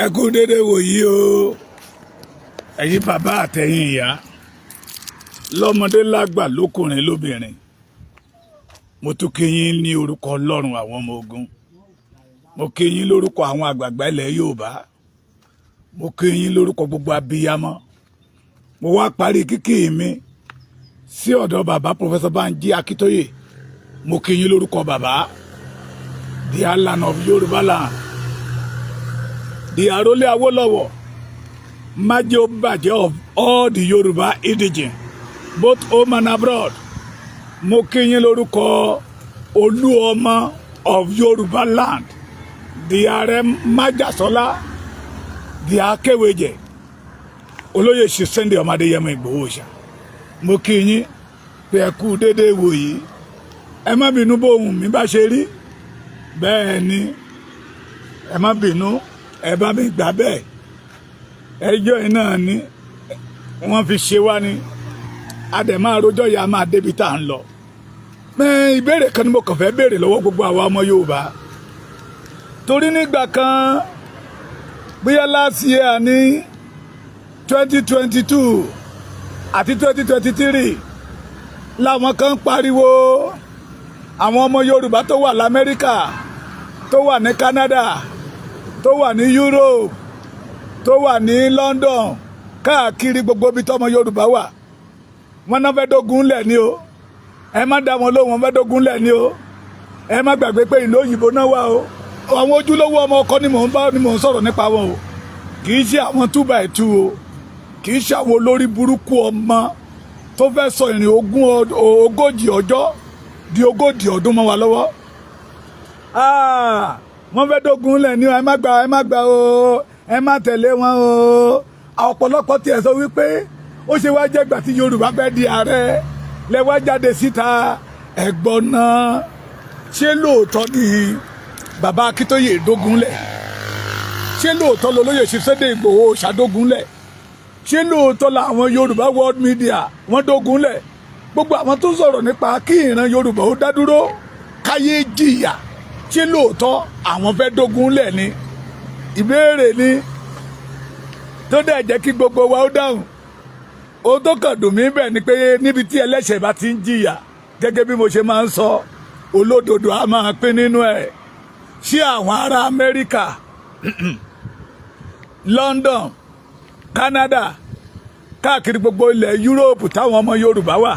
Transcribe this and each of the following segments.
Ẹ kú dédé wòyí o, ẹ̀yin bàbá àtẹ̀yin ìyá, lọ́mọdé lágbà, lókùnrin lóbìnrin. Mo tún kí yín ní orúkọ Ọlọ́run àwọn ọmọ ogun. Mo kí yín lórúkọ àwọn àgbààgbà ilẹ̀ Yorùbá. Mo kí yín lórúkọ gbogbo abiyamọ. Mo wá parí kíkí mi sí ọ̀dọ̀ bàbá Professor Banji Akíntóyè. Mo kí yín lórúkọ bàbá, the Alan of Yorùbá land, the Arólé Awólọ́wọ̀, májò bàjẹ́ of all the Yorùbá indigene, both home and abroad. Mo kí yín lórúkọ Olúọmọ of Yorùbá land, the Ààrẹ Májàsọ́lá, the Akéwèjẹ, Olóyè Sunday ọmọdé Yẹmọ Ìgbòho ṣá. Mo kí yín pé ẹ kú déédéé wòyí. Ẹ má bínú bóun mi bá ṣe rí bẹ́ẹ̀ ni, ẹ má bínú, ẹ bá mi gbà bẹ́ẹ̀. Ẹjọ́ yìí náà ni wọ́n fi ṣe wá ní a dẹ̀ máa rojọ́ ya, máa débi tá à ń lọ. Ìbéèrè kan ni mo kàn fẹ́ béèrè lọ́wọ́ gbogbo àwa ọmọ Yorùbá, torí nígbà kan, bóyá last year ní 2022 àti 2023, làwọn kan pariwo àwọn ọmọ Yorùbá tó wà lamẹ́ríkà, tó wà ní Canada, tó wà ní Europe, tó wà ní London, káàkiri gbogbo ibi tọ́mọ Yorùbá wà, wọ́n náà fẹ́ dógun lẹ̀ ní o. Ẹ má dá wọn lóhùn, wọ́n fẹ́ dógun lẹ̀ ní o. Ẹ má gbàgbé pé ìlú òyìnbó náà wà o. Àwọn ojúlówó ọmọ ọkọ ni mò ń bá, ni mò ń sọ̀rọ̀ nípa wọn o. Kì í ṣe àwọn 2 by 2 o. Kì í ṣe àwọn olórí burúkú ọmọ tó fẹ́ sọ ìrìn 40 ọjọ́ di 40 ọdún mọ́ wa lọ́wọ́. Wọ́n fẹ́ dógun lẹ̀ ní o. Ẹ má gbà, ẹ má gbà o, ẹ má tẹ̀lé wọn o. Ọ̀pọ̀lọpọ̀ tiẹ̀ sọ wípé ó ṣe wá jẹ́ gbà tí Yorùbá fẹ́ di ààrẹ lẹ wá jáde síta. Ẹ̀gbọ́n náà, ṣé lóòótọ́ ni bàbá Akíntóyè dógunlẹ̀? Ṣé lóòótọ́ lolóyè Sunday Ìgbòho ṣàdógunlẹ̀? Ṣé lóòótọ́ làwọn Yorùbá World Media wọ́n dógunlẹ̀? Gbogbo àwọn tó sọ̀rọ̀ nípa kí ìran Yorùbá ó dá dúró, káyé jìyà, ṣé lóòótọ́ àwọn fẹ́ dógunlẹ̀ ni? Ìbéèrè ni tó dẹ̀ jẹ́ kí gbogbo wa ó dáhùn. Ohun tó kàn dùn mí bẹ̀ ni pé níbi tí ẹlẹ́ṣẹ̀ bá ti ń jìyà, gẹ́gẹ́ bí mo ṣe máa ń sọ, olódodo á máa pín nínú ẹ̀. Ṣé àwọn ará Amẹ́ríkà, London, Canada, káàkiri gbogbo ilẹ̀ Yúróòpù táwọn ọmọ Yorùbá wà,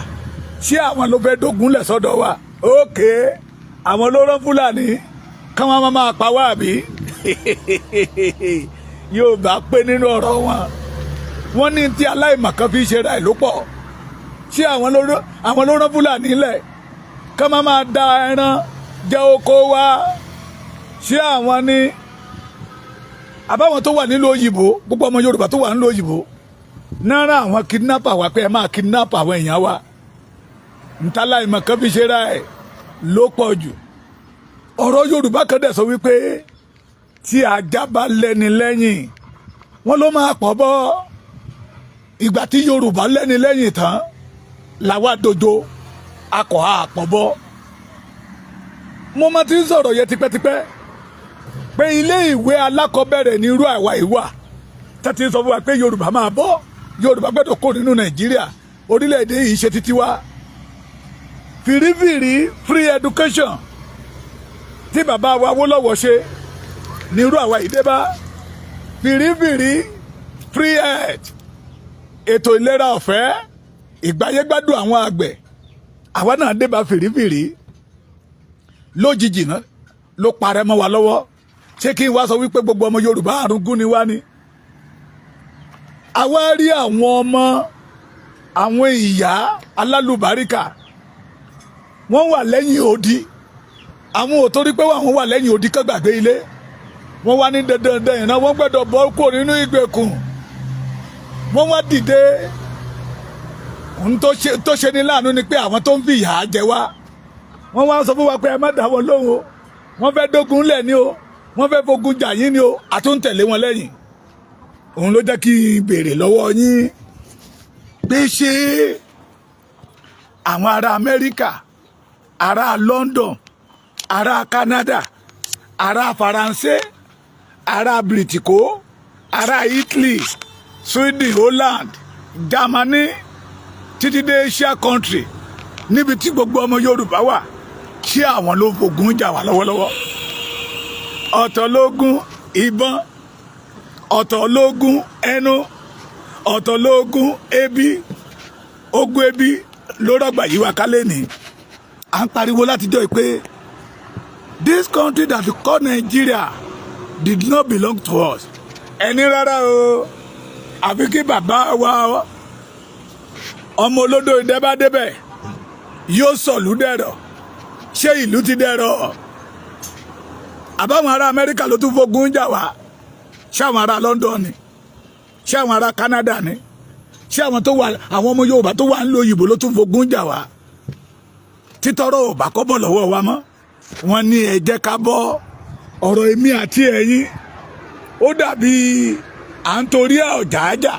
ṣé àwọn ló fẹ́ dógunlẹ̀ sọ́dọ̀ wa? Ókè, àwọn ló rán Fúlàní káwọn máa máa pa wá, àbí yóò bá pé nínú ọ̀rọ̀ wọn? Wọ́n ní tí aláìmọ̀kan fi ṣe ra ẹ̀ ló pọ̀. Ṣé àwọn ló rán Fúlàní lẹ̀ ká máa máa da ẹran jẹ oko wa? Ṣé àwọn ni, àbáwọn tó wà nílùú òyìnbó, gbogbo ọmọ Yorùbá tó wà nílùú òyìnbó náírà, àwọn kidnapper wà pé ẹ máa kidnap àwọn èèyàn wa? Ntàláìmọ̀kan fi ṣe ra ẹ̀ ló pọ̀ jù. Ọ̀rọ̀ Yorùbá kan dẹ̀ sọ wípé tí ajá bá lẹ́ni lẹ́yìn, wọ́n ló máa pọ̀ bọ́. Ìgbà tí Yorùbá lẹ́ni lẹ́yìn tán làwa dojo akọ̀ àpọ̀ bọ́. Mo máa ti ń sọ̀rọ̀ yẹn tipẹ́tipẹ́ pé ilé ìwé alákọ̀ọ́bẹ̀rẹ̀ ní irú àwa ìwà tẹ́tí sọ fún wa pé Yorùbá máa bọ́, Yorùbá gbọ́dọ̀ kó nínú Nàìjíríà, orílẹ̀-èdè yìí ṣe títí wa. Fìrífìrí free education tí bàbá wa Awólọ́wọ̀ ṣe ní irú àwa yìí dé bá. Fìrífìrí free health, ètò ìlera ọ̀fẹ́, ìgbáyégbádùn àwọn àgbẹ̀, àwa náà dé bá fìrífìrí. Lójijì náà ló parẹ́ mọ́ wa lọ́wọ́. Ṣé kí n wá sọ wípé gbogbo ọmọ Yorùbá àrùngún ni wá ni? Àwa rí àwọn ọmọ, àwọn ìyá alálùbáríkà, wọ́n wà lẹ́yìn odi. Àwọn ò torí pé àwọn wà lẹ́yìn odi kán gbàgbé ilé. Wọ́n wá ní dandandan ìran wọ́n gbọ́dọ̀ bọ́ kúrò nínú ìgbèkùn. Wọ́n wá dìde. Ohun tó ṣe ní láàánú ni pé àwọn tó ń fi ìyà jẹ wá, wọ́n wá sọ fún wa pé ẹ má dá wọn lóhùn o, wọ́n fẹ́ dógun lẹ̀ ní o, wọ́n fẹ́ fogun jà yín ní o. Àtúntẹ̀lé wọn lẹ́yìn. Òun ló jẹ́ kí n béèrè lọ́wọ́ yín pé ṣé àwọn ará Amẹ́ríkà, ará London, ará Canada, ará Faransé, ará Bìrìtìkó Ará Italy, Sweden, Holland, Germany, títí dé Asia country, níbi tí gbogbo ọmọ Yorùbá wà, ṣé àwọn ló fogun jà wá lọ́wọ́lọ́wọ́? Ọ̀tọ̀ lógún ìbọn, ọ̀tọ̀ lógún ẹnu, ọ̀tọ̀ lógún ebi. Ogun ebi ló rọ̀gbà yí wa kálẹ̀ ní. À ń pariwo látijọ́ pé this country that we call Nigeria did not belong to us. Ẹni rárá o, àfi kí bàbá wa ọmọ olódò idẹ bá débẹ̀, yóò sọ̀lú dẹ̀rọ̀. Ṣé ìlú ti dẹ̀rọ̀? Àbáwọn ará Amẹ́ríkà ló tún fogun jà wá? Ṣé àwọn ará London ni? Ṣé àwọn ará Canada ni? Ṣé àwọn tó wà, àwọn ọmọ Yorùbá tó wà ń lo òyìnbó ló tún fogun jà wá? Títọ́rọ̀ ò bá kọ́ bọ̀ lọ́wọ́ wa mọ́, wọ́n ní ẹ jẹ́ ká bọ́. Ọ̀rọ̀ èmi àti ẹ̀yin, ó dàbí à ń torí ọ̀jà jà,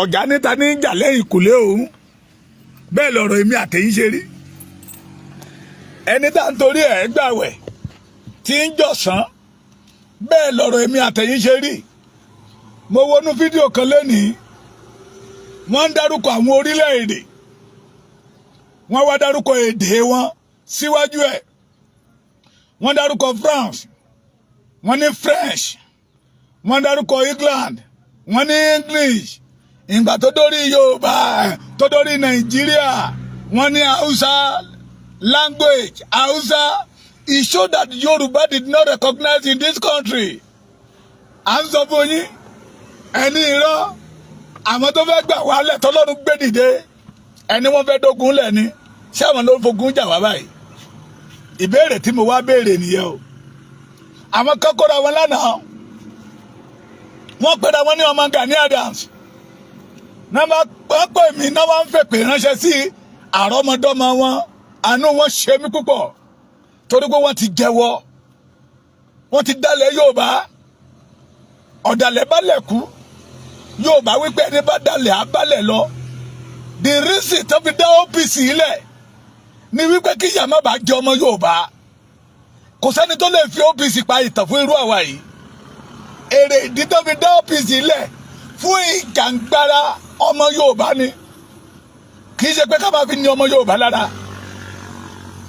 ọ̀jà níta ní jà lẹ́yìn ìkùlé òun. Bẹ́ẹ̀ lọ̀rọ̀ èmi àtẹ̀yìn ṣe rí. Ẹni tá ń torí ẹ̀ gbàwẹ̀ tí ń jọ̀sán, bẹ́ẹ̀ lọ̀rọ̀ èmi àtẹ̀yìn ṣe rí. Mo wọnú fídíò kan lónìí, wọ́n ń dárúkọ àwọn orílẹ̀-èdè, wọ́n wá dárúkọ èdè wọn síwájú ẹ̀. Wọ́n dárúkọ France, wọ́n ní French. Wọ́n dárúkọ England, wọ́n ní English. Ìgbà tó dórí Yorùbá, tó dórí Nàìjíríà, wọ́n ní Hausa language, Hausa. It showed that Yorùbá did not recognize in this country. À ń sọ fún yín, ẹni irọ́. Àwọn tó fẹ́ gbà wálẹ̀ tọ́lọ́run gbé dìde, ẹni wọ́n fẹ́ dógun lẹ̀ ni. Ṣé àwọn ló ń fogun jà wá báyìí? Ìbéèrè tí mo wá béèrè nìyẹn o. Àwọn kan kóra wọn lánàá, wọ́n pera wọn ní ọmọ Gani Adams náà. Wọ́n pè mí náà, wọ́n ń fèpè ránṣẹ́ sí àrọ́mọdọ́mọ wọn. Àánú wọn ṣe mí púpọ̀, torí pé wọ́n ti jẹ́wọ́, wọ́n ti dálẹ̀ Yorùbá. Ọ̀dàlẹ̀ bá lẹ̀ kú. Yorùbá wípé ẹni bá dalẹ̀ á balẹ̀ lọ. The reason tó fi dá OPC lẹ̀ ni wípé kí ìyà má bàa jẹ ọmọ Yorùbá. Kò sẹ́ni tó lè fi OPC pa ìtàn fún irú àwa yìí. Èrè ìdí tó fi dá OPC lẹ̀ fún ìjàngbara ọmọ Yorùbá ni. Kì í ṣe pé ká máa fi ní ọmọ Yorùbá lára,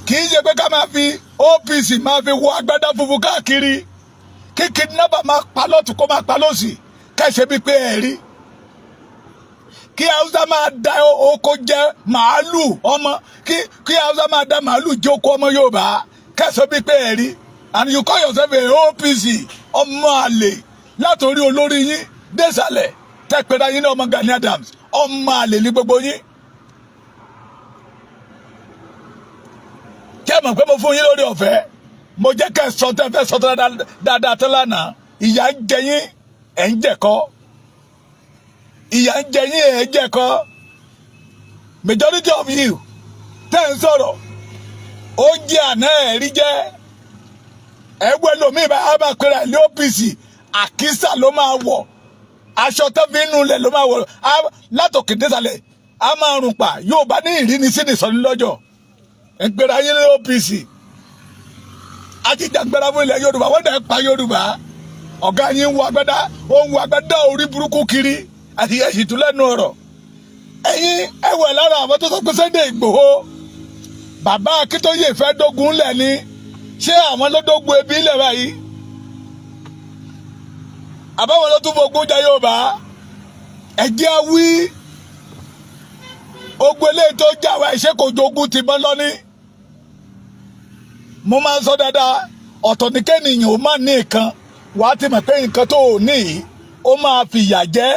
kì í ṣe pé ká máa fi OPC máa fi wọ agbádá funfun káàkiri, kí kidnapper máa pa lọ́tùn, kó máa pa lọ́sì, kẹ́sẹ̀ bíi pé ẹ̀ rí, kí Haúsá máa da oko jẹ màálù ọmọ, kí Haúsá máa da màálù jẹ oko ọmọ Yorùbá, kẹ́sẹ̀ bíi pé ẹ̀ rí. And you call yourself a OPC. Ọmọ àlè, látòrí olórí yín désàlẹ̀, tẹ́pẹ́rẹ́ yín ní ọmọ Gani Adams, ọmọ àlè ní gbogbo yín. Kí ẹ mọ̀ pé mo fún yín lórí ọ̀fẹ́, mo jẹ́ kẹ́ ẹ sọ tẹ́ fẹ́ sọ dáadáa tán lánàá. Ìyà ń jẹ yín, ẹ̀ ń jẹ̀kọ́. Ìyà ń jẹ yín, ẹ̀ ń jẹ̀kọ́. Majority of you tẹ́ ń sọ̀rọ̀, oúnjẹ àná ẹ̀ rí jẹ́. Ẹ wẹ́ lómi bá a máa pera ní OPC, àkísà ló máa wọ̀, aṣọ tó fi ń nulẹ̀ ló máa wọ̀ látòkè désàlẹ̀, a máa rùn pa. Yóò bá ní ìrínisí nìsọ̀ní lọ́jọ́. Ẹ pera yín ní OPC, ajíjàgbara fún ilẹ̀ Yorùbá, wọ́n dẹ̀ pa Yorùbá. Ọ̀gá yín ń wọ agbádá, ó ń wọ agbádá orí burúkú kiri àti ẹ̀sìn tún lẹ́nu ọ̀rọ̀. Ẹ̀yin ẹ̀wẹ̀ lára àwọn tó sọ pé Sunday Ìgbòho, bàbá Akíntóyè fẹ́ dógun lẹ̀ ni. Ṣé àwọn ló dógun ebi lẹ̀ báyìí? Àbáwọn ló tún fogun jà Yorùbá? Ẹ̀jẹ̀ wí ogun eléyìí tó jà wá, ẹ̀ṣẹ́ kò jogun ti mọ́ lọ́ní. Mo máa ń sọ dáadáa, ọ̀tọ̀ ní kẹ́nìyàn ó máa ní nǹkan, wàá ti mọ̀ pé nǹkan tó ò ní yìí, ó máa fìyà jẹ.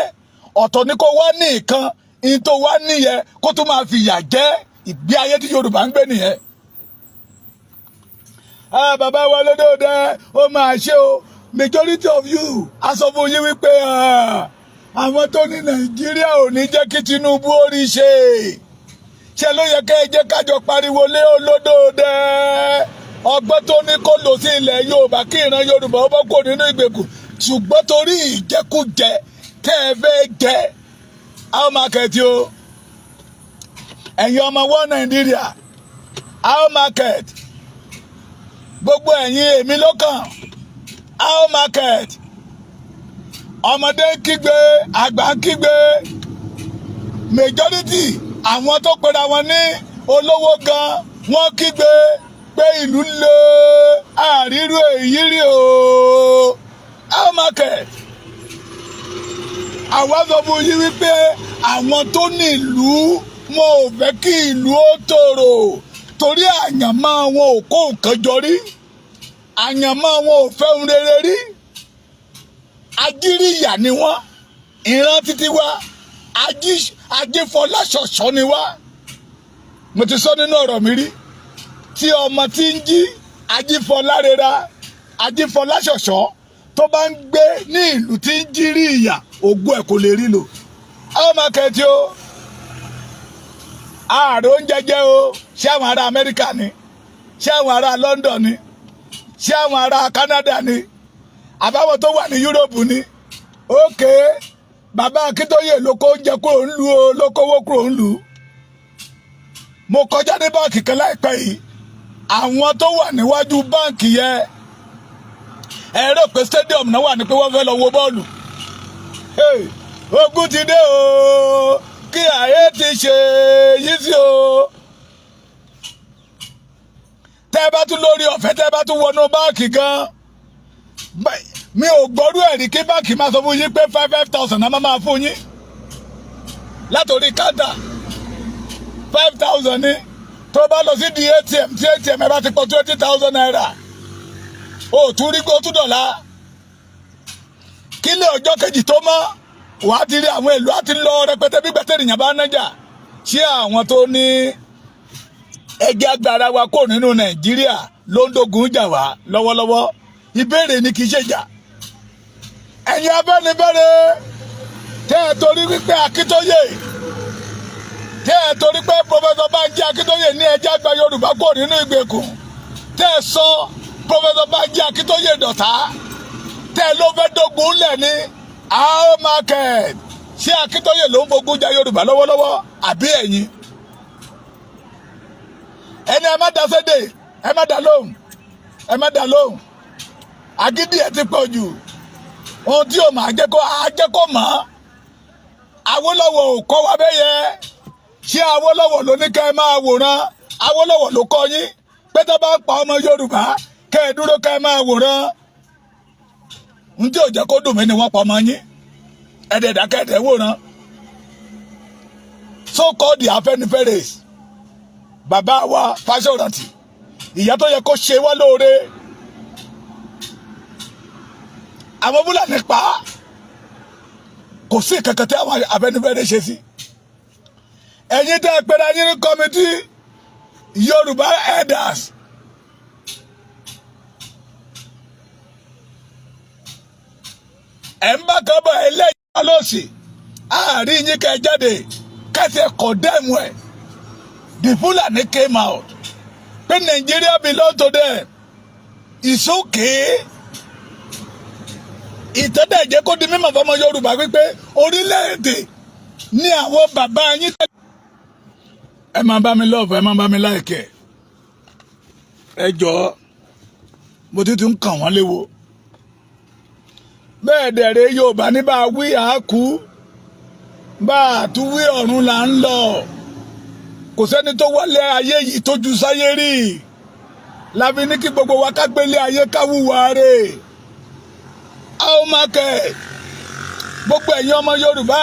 Ọ̀tọ̀ ní kó wá ní nǹkan, ìyẹn tó wá níyẹn, kó tó máa fìyà jẹ. Ìgbé ayé tí Yorùbá ń gbé nìyẹn. Ah, bàbá wa lódòdó, ó máa ṣe o. Majority of you, a sọ fún yín wípé àwọn tó ní Nàìjíríà ò ní jẹ́ kí Tinubu ó rí ṣe. Ṣe ló yẹ kẹ́ ẹ jẹ́ kájọ pariwo lé olódòdó ọgbọ́n tó ní kó lò sí ilẹ̀ Yorùbá, kí ìran Yorùbá ó bọ́ kó nínú ìgbèkùn. Ṣùgbọ́n torí ìjẹkújẹ tẹ́ ẹ fẹ́ jẹ, how market o. Ẹ̀yin ọmọ wọ́n Nàìjíríà, how market. Gbogbo ẹ̀yin èmi lọ́kàn, how market. Ọmọdé ń kígbe, àgbà ń kígbe. Majority àwọn tó pera wọn ní olówó gan, wọ́n kígbe pé ìlú le, àrírú èyí rí o. How market? Àwa sọ fún yín wípé àwọn tó ní ìlú, wọn ò fẹ́ kí ìlú ó tòrò, torí àyànmọ́ wọn ò kó nǹkan jọ rí, àyànmọ́ wọn ò fẹ́ ohun rere rí. Ajíríyà ni wọ́n. Ìran títí wá, ajífọláṣọṣọ ni wá. Mo ti sọ nínú ọ̀rọ̀ mi rí, tí ọmọ tí ń jí ajífọlárera, ajífọláṣọṣọ, tó bá ń gbé ní ìlú tí ń jírí ìyà, ògo ẹ̀ kò lè rí lò. Ọmọ kẹtì o, ààrẹ oúnjẹ jẹ o. Ṣé àwọn ará Amẹ́ríkà ni? Ṣé àwọn ará London ni? Ṣé àwọn ará Canada ni? Àbáwọn tó wà ní Yúróòpù ni? Ókè, bàbá Akíntóyè ló kó oúnjẹ kúrò ń lu o, ló kówó kúrò ń lu. Mo kọjá ní báǹkì kan láìpẹ́ yìí. Àwọn tó wà níwájú báǹkì yẹn, ẹ rò pé stadium náà wà ní, pé wọ́n fẹ́ lọ wo bọ́ọ̀lù. Ogun ti dé o, kí ayé ti ṣe yí sí o. Tẹ́ ẹ bá tún lórí ọ̀fẹ́, tẹ́ ẹ bá tún wọnú báǹkì gan, mi ò gbọ́rú ẹ̀rí kí báǹkì máa sọ fún yín pé five five thousand náà máa fún yín látòrí káńtà. 5,000 ní. Tó bá lọ sí di ATM, tí ATM ẹ bá ti pọ̀ ₦20,000, o tún rí gbó tún dọ̀la. Kílẹ̀ ọjọ́ kejì tó mọ́, wàá ti rí àwọn èlò àti lọ rẹpẹtẹ bí gbẹtẹ ènìyàn bá nájà. Ṣé àwọn tó ní ẹgbẹ́ agbára wa kò nínú Nàìjíríà ló ń dogun jà wá lọ́wọ́lọ́wọ́? Ìbéèrè ni, kì í ṣe ìjà. Ẹ̀yin Afẹ́nifẹ́re, tẹ́ ẹ torí wípé Akíntóyè, tẹ́ ẹ torí pé Professor Bánjí Akíntóyè ní ẹjẹ́ àgbà Yorùbá kò nínú ìgbèkùn, tẹ́ ẹ sọ Professor Bánjí Akíntóyè dọ̀tá, tẹ́ ẹ ló fẹ́ dógun lẹ̀ ní how market. Ṣé Akíntóyè ló ń fogun jà Yorùbá lọ́wọ́lọ́wọ́, àbí ẹ̀yin? Ẹni ẹ má da sédè, ẹ má dá lóhùn, ẹ má dá lóhùn. Agídí ẹ ti pọ̀ jù. Ohun tí o máa jẹ́ kó a jẹ́ kó mọ̀. Awólọ́wọ̀ ò kọ́ wa bẹ́ẹ̀ yẹ. Ṣé Awólọ́wọ̀ ló ní kẹ́ ẹ máa wòran? Awólọ́wọ̀ ló kọ́ yín pé tó bá ń pa ọmọ Yorùbá, kẹ́ ẹ dúró, kẹ́ ẹ máa wòran? N tí ò jẹ́ kó dùn mí ni wọ́n pa ọmọ yín, ẹ̀ẹ́dẹ̀ẹ̀dá kẹ́ẹ̀dẹ̀ wòran. So called the Afẹ́nifẹ́re, bàbá wa Fáṣọ̀rántì, ìyá tó yẹ kó ṣe wá lóore, àwọn Fúlàní pa á. Kò sí kankan tí àwọn Afẹ́nifẹ́re ṣe sí. Ẹ̀yin tẹ́ ẹ pera yín ní committee Yorùbá elders, ẹ̀ ń bá kan bọ̀ ẹlẹ́yìn lọ́sì àárín yín, kẹ́ ẹ jáde kẹ́sì ẹ̀ condemn ẹ̀. The Fulani came out pé Nigeria belong to them, it's okay. Ìtẹ́tẹ̀ jẹ́ kó di mímọ̀ fọmọ Yorùbá wípé orílẹ̀-èdè ní àwọn bàbá yín tẹ́lẹ̀. Ẹ máa bá mi love, ẹ máa bá mi like. Ẹ jọ̀ọ́, mo ti tún kàn wọ́n léwo. Bẹ́ẹ̀ dẹ̀rẹ̀, Yorùbá ní bá a wí àákú, bá a tún wí, ọ̀run là ń lọ. Kò sẹ́ni tó wọlé ayé yìí tójú sáyé rí. Láfi ní kí gbogbo wa ká gbélé ayé, ká wúwa rè. How market? Gbogbo ẹ̀yin ọmọ Yorùbá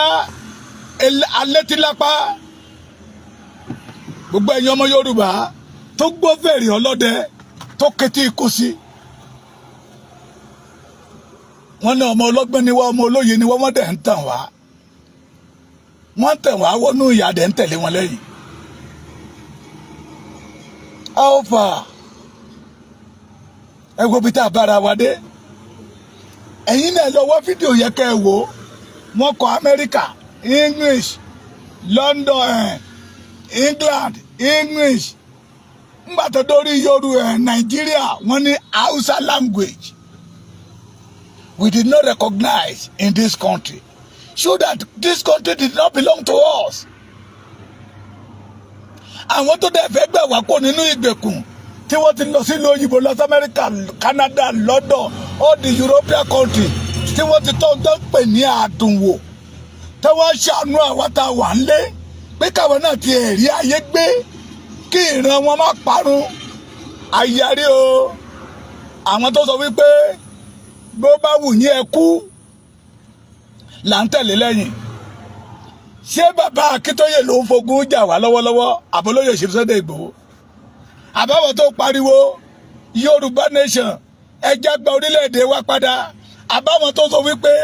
alétílápá, gbogbo ẹ̀yin ọmọ Yorùbá tó gbọ́ fèrè ọlọ́dẹ tó kétí ikú sí, wọ́n ní ọmọ ọlọ́gbọ́n ni wá, ọmọ olóye ni wọ́n. Wọ́n dẹ̀ ń tàn wá, wọ́n tẹ̀ wá wọnú ìyà, dẹ̀ ń tẹ̀lé wọn lẹ́yìn. How far? Ẹ wo bí tá a bára wa dé. Ẹ̀yin náà lọ wá fídíò yẹ kẹ́ ẹ wò. Wọ́n kọ Amẹ́ríkà English, London, England English. Ńgbà tó dórí Yorùbá, Nàìjíríà, wọ́n ní Hausa language. We did not recognize in this country, so that this country did not belong to us. Àwọn tó dẹ̀ fẹ́ gbà wá kó nínú ìgbèkùn, tí wọ́n ti lọ sílùú òyìnbó, lọ sí Amẹ́ríkà, Canada, London, all the European country, Tí wọ́n ti tọ́ tó ń pè ní àdùnwò, tí wọ́n ṣàánú àwa tá a wà ńlé pé káwọn náà ti ẹ̀rí ayé gbé, kí ìran wọn má parun. Àyàrí o, àwọn tó sọ wípé bó bá wù yín ẹ kú là ń tẹ̀lé lẹ́yìn. Ṣé bàbá Akíntóyè ló ń fogun jà wá lọ́wọ́lọ́wọ́, àbólóyè ṣe Sunday Ìgbòho, àbáwọ̀ tó pariwo Yorùbá nation, ẹjẹ́ gba orílẹ̀-èdè wa padà, àbáwọn tó sọ wípé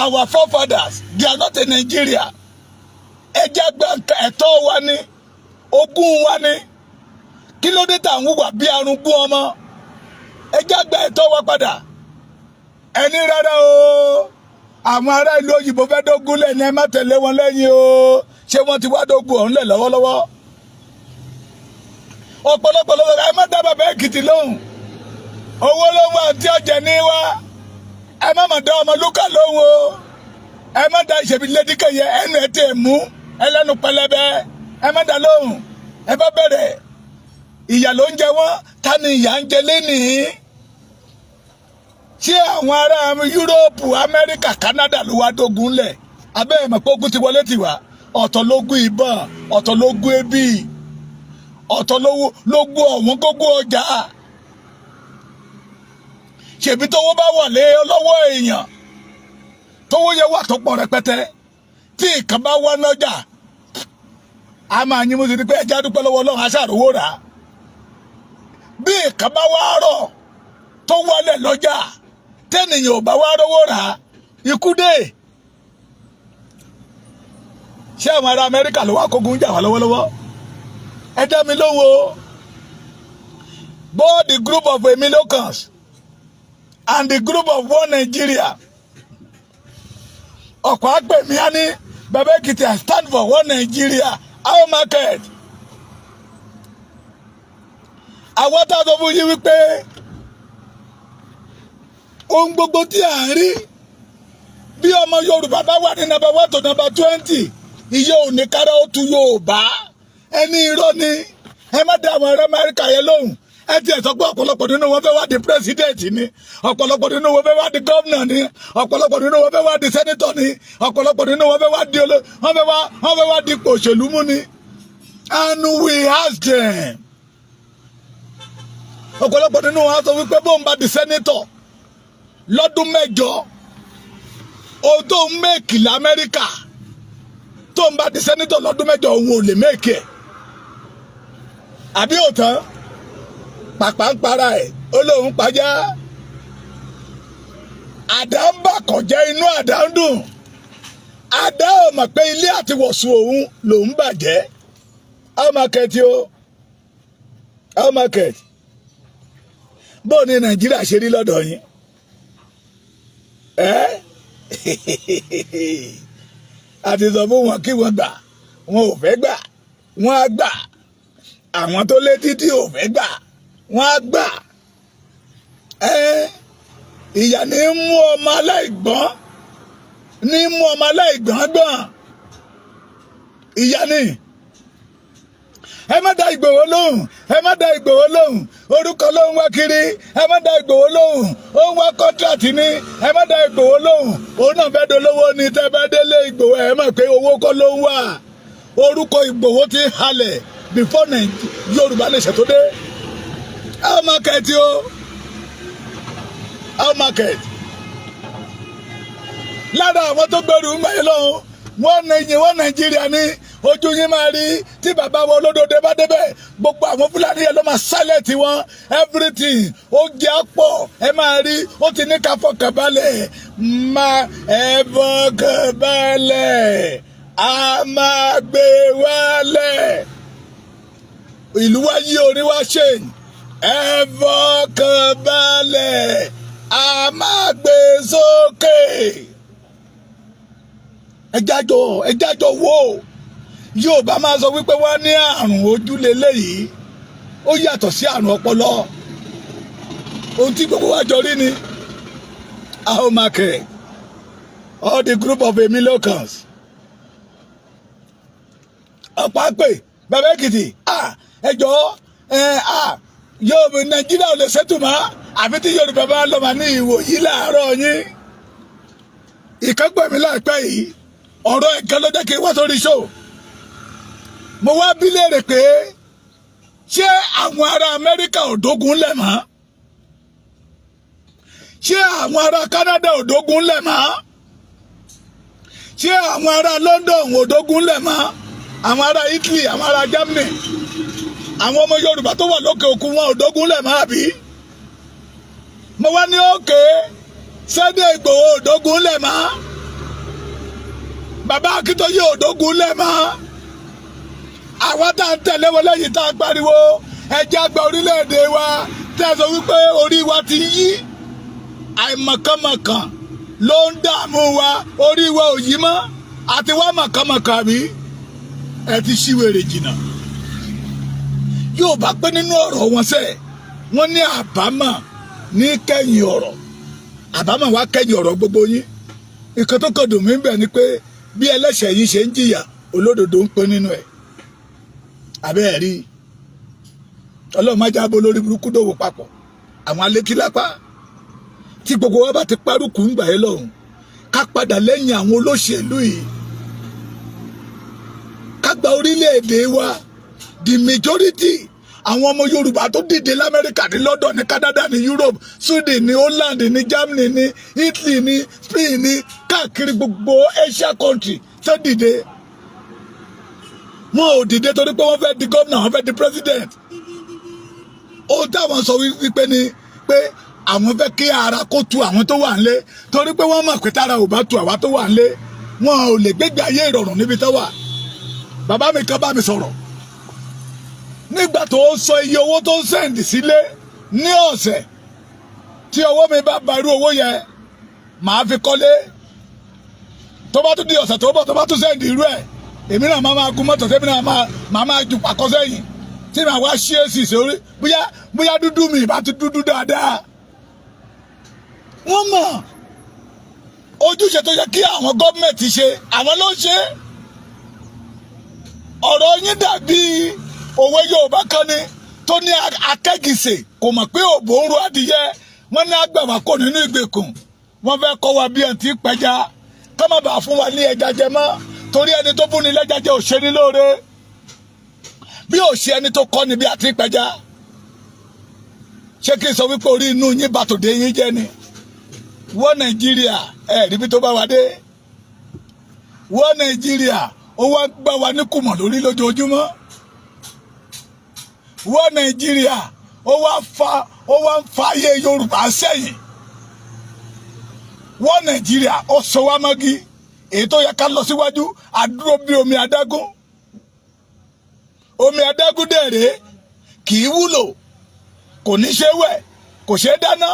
our forefathers, they are not in Nigeria, ẹjẹ́ gba ẹ̀tọ́ wa ní, ogún wa ní? Kí ló dé tá à ń hùwà bí arúgbó ọmọ? Ẹjẹ́ gba ẹ̀tọ́ wa padà. Ẹni rárá o, àwọn ará ìlú òyìnbó fẹ́ dógún lẹ̀ ní, ẹ má tẹ̀lé wọn lẹ́yìn o. Ṣé wọ́n ti wá dógún ọ̀hún lẹ̀ lọ́wọ́lọ́wọ́? Ọ̀pọ̀lọpọ̀ lọ́wọ́, ẹ má dá bàbá Èkìtì lóhùn, owó ló ń wá àti ọ̀jẹ̀ ní wá. Ẹ má má dá ọmọ lúkà lóhùn o. Ẹ má dá ìṣèbí lédíkẹyẹ ẹnu ẹ tẹ̀ mú ẹlẹ́nu pẹlẹbẹ, ẹ má dá lóhùn. Ẹ bá bẹ̀rẹ̀, ìyà ló ń jẹ wọ́n. Ta ni ìyà ń jẹ lénìí? Ṣé àwọn ará Yúróòpù, Amẹ́ríkà, Kánádà ló wá dógun lẹ̀? Abẹ́ ẹ̀ mọ̀ pé ogun ti wọlé tiwa. Ọ̀tọ̀ lógún ìbọn, ọ̀tọ̀ lógún ebi, ọ̀tọ̀ lógún ọ̀wọ́n gógó ọjà. Ṣèbí tówó bá wọlé lọ́wọ́ èèyàn, tówó yẹ wà tó pọ̀ rẹpẹtẹ, tí nǹkan bá wá lọ́jà, a máa yín mú sí ni pé ẹja dúpẹ́ lọ́wọ́ Ọlọ́run, aṣáàrówó rà á. Bí nǹkan bá wá rọ̀ tó wálẹ̀ lọ́jà, tẹ́nìyàn ò bá wá rówó rà á, ikú dé. Ṣé àwọn ará Amẹ́ríkà ló wá kógun jà wá lọ́wọ́lọ́wọ́? Ẹ dá mi lóhùn o. Both the group of Emilocans and the group of One Nigeria, ọ̀pọ̀ àgbẹ̀mí á ní, "Bàbá Èkìtì, I stand for One Nigeria." How market? Àwọn tá a sọ fún yín wípé ohun gbogbo tí à ń rí, bí ọmọ Yorùbá bá wà ní number 1 to number 20, iye òní kára ó tu Yorùbá. Ẹni irọ́ ni. Ẹ má dá àwọn ará Amẹ́ríkà yẹn lóhùn. Ẹ tiẹ̀ sọ pé ọ̀pọ̀lọpọ̀ nínú wọn fẹ́ wá di president ni, ọ̀pọ̀lọpọ̀ nínú wọn fẹ́ wá di governor ni, ọ̀pọ̀lọpọ̀ nínú wọn fẹ́ wá di senator ni, ọ̀pọ̀lọpọ̀ nínú wọn fẹ́ wá di olóò, wọ́n fẹ́ wá di ipò òṣèlú mú ni. And we ask them, ọ̀pọ̀lọpọ̀ nínú wọn sọ wípé bóun bá di senator lọ́dún 8, ohun tó ń make lamẹ́ríkà, tó ń bá di senator lọ́dún 8, òun ò lè make ẹ̀. Àbí òtán pàpà ń para ẹ̀, ó lóun pajá, àdá ń bà kọjá, inú àdá ń dùn. Àdá ò mọ̀ pé ilé àti wọ̀sùn òun lòún bàjẹ́. How market o? How market? Bó ní Nàìjíríà ṣe rí lọ́dọ̀ yín? Ẹ́ àti sọ fún wọn kí wọ́n gbà, wọn ò fẹ́ gbà. Wọ́n á gbà. Àwọn tó lé títí ò fẹ́ gbà, wọ́n á gbà. Ẹ́ ìyà ní mú ọmọ aláìgbọ́n, ní mú ọmọ aláìgbọ́n gbọ́n. Ìyà ni. Ẹ má dá Ìgbòho lóhùn, ẹ má dá Ìgbòho lóhùn, orúkọ ló ń wá kiri. Ẹ má dá Ìgbòho lóhùn, ó ń wá contract ni. Ẹ má dá Ìgbòho lóhùn, òun náà fẹ́ dolówó ni. Tẹ́ bá délé Ìgbòho, ẹ mọ̀ pé owó kọ́ ló ń wá. Orúkọ Ìgbòho ti halẹ̀ before Yorùbá nation tó dé. How market o? How market? Lára àwọn tó gbẹrù ń gbà yín lọ́hùn, wọ́n ní wọ́n Nàìjíríà ní ojú yín máa rí. Tí bàbá wọn olódòdó bá débẹ̀, gbogbo àwọn Fúlàní yẹn ló máa sálẹ̀ tiwọn. Everything ó jẹ́ pọ̀, ẹ máa rí. Ó ti ní ká fọkàn balẹ̀, máa ẹ fọkàn balẹ̀, a máa gbé wálẹ̀. Ìlú wa yí, orí wa ṣe, ẹ fọkàn balẹ̀, a máa gbé sókè. Ẹjájọ, ẹjájọ wo. Yorùbá máa sọ wípé wọ́n ní àrùn ojúlé léyìí, ó yàtọ̀ sí àrùn ọpọlọ. Ohun tí gbogbo wa jọ rí ni. How market, all the group of Emilocans? Ọ̀pọ̀ àpè, bàbá Èkìtì, ẹjọ́ yóò Nàìjíríà ò lè ṣètò mọ́ àfi tí Yorùbá bá lọ́ọ́ máa ní ìwòyí láàárọ̀ yín. Ìkẹ́gbẹ́ mi láìpẹ́ yìí, ọ̀rọ̀ ẹ̀kan ló jẹ́ kí n wá sórí show. Mo wá bí léèrè pé ṣé àwọn ará Amẹ́ríkà ò dógun lẹ̀ mọ́? Ṣé àwọn ará Canada ò dógun lẹ̀ mọ́? Ṣé àwọn ará London ò dógun lẹ̀ mọ́? Àwọn ará Italy, àwọn ará Germany, àwọn ọmọ Yorùbá tó wà lókè òkun, wọn ò dógun lẹ̀ mọ́ àbí? Mo wá ní òkè Sunday Ìgbòho ò dógun lẹ̀ mọ́, bàbá Akíntóyè ò dógun lẹ̀ mọ́. Àwa tá à ń tẹ̀lé wọn lẹ́yìn, tá a pariwo ẹjẹ́ àgbà orílẹ̀-èdè wa, tẹ́ ẹ sọ wípé orí wa ti yí, àìmọ̀kànmọ̀kàn ló ń dààmú wa, orí wa ò yí mọ́ àti wá mọ̀kànmọ̀kàn àbí? Ẹ ti ṣíwèrè jìnnà. Yóò bá pẹ́ nínú ọ̀rọ̀ wọn sẹ́, wọ́n ní àbámọ̀ ní kẹ́yìn ọ̀rọ̀, àbámọ̀ wá kẹ́yìn ọ̀rọ̀ gbogbo yín. Ìkan tó kàn dùn mí bẹ̀ ni pé bí ẹlẹ́ṣẹ̀ yín ṣe ń jìyà, olódodo ń pín nínú ẹ̀. Àbẹ́ ẹ̀ rí Ọlọ́run má jábọ́ lórí burúkú dòwò papọ̀. Àwọn alétílápá tí gbogbo wa bá ti párùkù ń gbà yẹn lọ́hùn, ká padà lẹ́yìn àwọn olóṣèlú yìí, ká gba orílẹ̀-èdè wa. The majority àwọn ọmọ Yorùbá tó dìde lamẹ́ríkà, ní London, ní Canada, ní Europe, Sweden, ní Holland, ní Germany, ní Italy, ní Spain, ní káàkiri gbogbo Asia country tó dìde, wọn ò dìde torí pé wọ́n fẹ́ di gómìnà, wọ́n fẹ́ di president. Ohun táwọn sọ wípé ni pé àwọn fẹ́ kí ara kó tu àwọn tó wà nílé, torí pé wọ́n mọ̀ pé tára ò bá tu àwa tó wà nílé, wọn ò lè gbégbé ayé ìrọ̀rùn níbi tó wà. Bàbá mi kan bá mi sọ̀rọ̀ nígbà tó ń sọ iye owó tó ń send sílé ní ọ̀sẹ̀. Tí ọwọ́ mi bá ba irú owó yẹn, màá fi kọ́lé. Tó bá tún di ọ̀sẹ̀ tó bọ̀, tó bá tún send irú ẹ̀, èmi náà máa máa gun mọ́tò, tẹ́mi náà máa máa ju pàkọ́ sẹ́yìn, tí màá wá ṣí èsì sórí. Bóyá bóyá dúdú mi ìbá tún dúdú dáadáa. Wọ́n mọ̀ ojúṣe tó yẹ kí àwọn gọ́ọ̀mẹ̀ntì ṣe, àwọn ló ń ṣe. Ọ̀rọ̀ yín dàbí òwe Yorùbá kan ni tó ní akẹ́gìsè kò mọ̀ pé òbò ń ro adìyẹ. Wọ́n ní àgbà wá kò nínú ìgbèkùn, wọ́n fẹ́ kọ́ wa bí ẹ̀ ti pẹja, ká má bàa fún wa ní ẹja jẹ mọ́, torí ẹni tó fún ni lẹ́ja jẹ ò ṣe ní lóore bí ò ṣe ẹni tó kọ́ ni bí a ti pẹja. Ṣé kí n sọ wípé orí inú yín bàtòdé yín jẹ́ ni? Wọ́n Nàìjíríà, ẹ̀ ríbi tó bá wa dé. Wọ́n Nàìjíríà, ó wá gbá wa ní kùmọ̀ lórí lójoojúmọ́. Wọ́n Nàìjíríà, ó wá ń fa ayé Yorùbá sẹ́yìn. Wọ́n Nàìjíríà, ó sọ wá mọ́gí. Èyí tó yẹ ká lọ síwájú, àdúró bí omi adágún. Omi adágún dẹ̀rẹ̀ kì í wúlò, kò ní ṣe wẹ̀, kò ṣe dáná,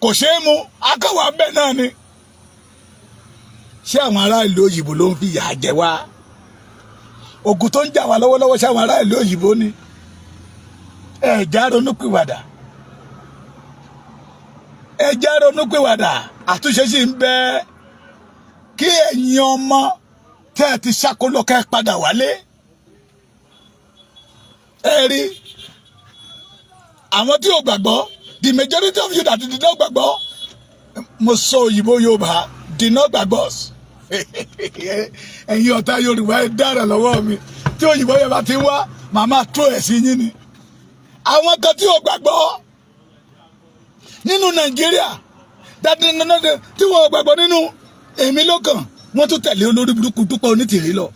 kò ṣe é mu, akọ̀wà bẹ́ẹ̀ náà ni. Ṣé àwọn ará ìlú òyìnbó ló ń fi ìyà jẹ wá? Ogun tó ń jà wá lọ́wọ́lọ́wọ́, ṣé àwọn ará ìlú òyìnbó ni? Ẹ̀já ronúpìwàdà, ẹ̀já ronúpìwàdà, àtúnṣe sì ń bẹ. Kí ẹ̀yin ọmọ tẹ́ ẹ ti ṣàkólọ, kẹ́ ẹ padà wálé. Ẹ rí àwọn tí ò gbàgbọ́, the majority of you that did not gbàgbọ́, mo sọ òyìnbó Yorùbá, did not gbàgbọ́. Ẹ̀yin ọ̀tá Yorùbá, ẹ dára lọ́wọ́ mi. Tí òyìnbó yẹn bá ti wá, màmá tó ẹ̀ sí yín ni. Àwọn kan tí ò gbàgbọ́ nínú Nàìjíríà, tí wọ́n gbàgbọ́ nínú èmi ló kàn, wọ́n tún tẹ̀lé olórí burúkú Dúpẹ́ Onítìrí lọ.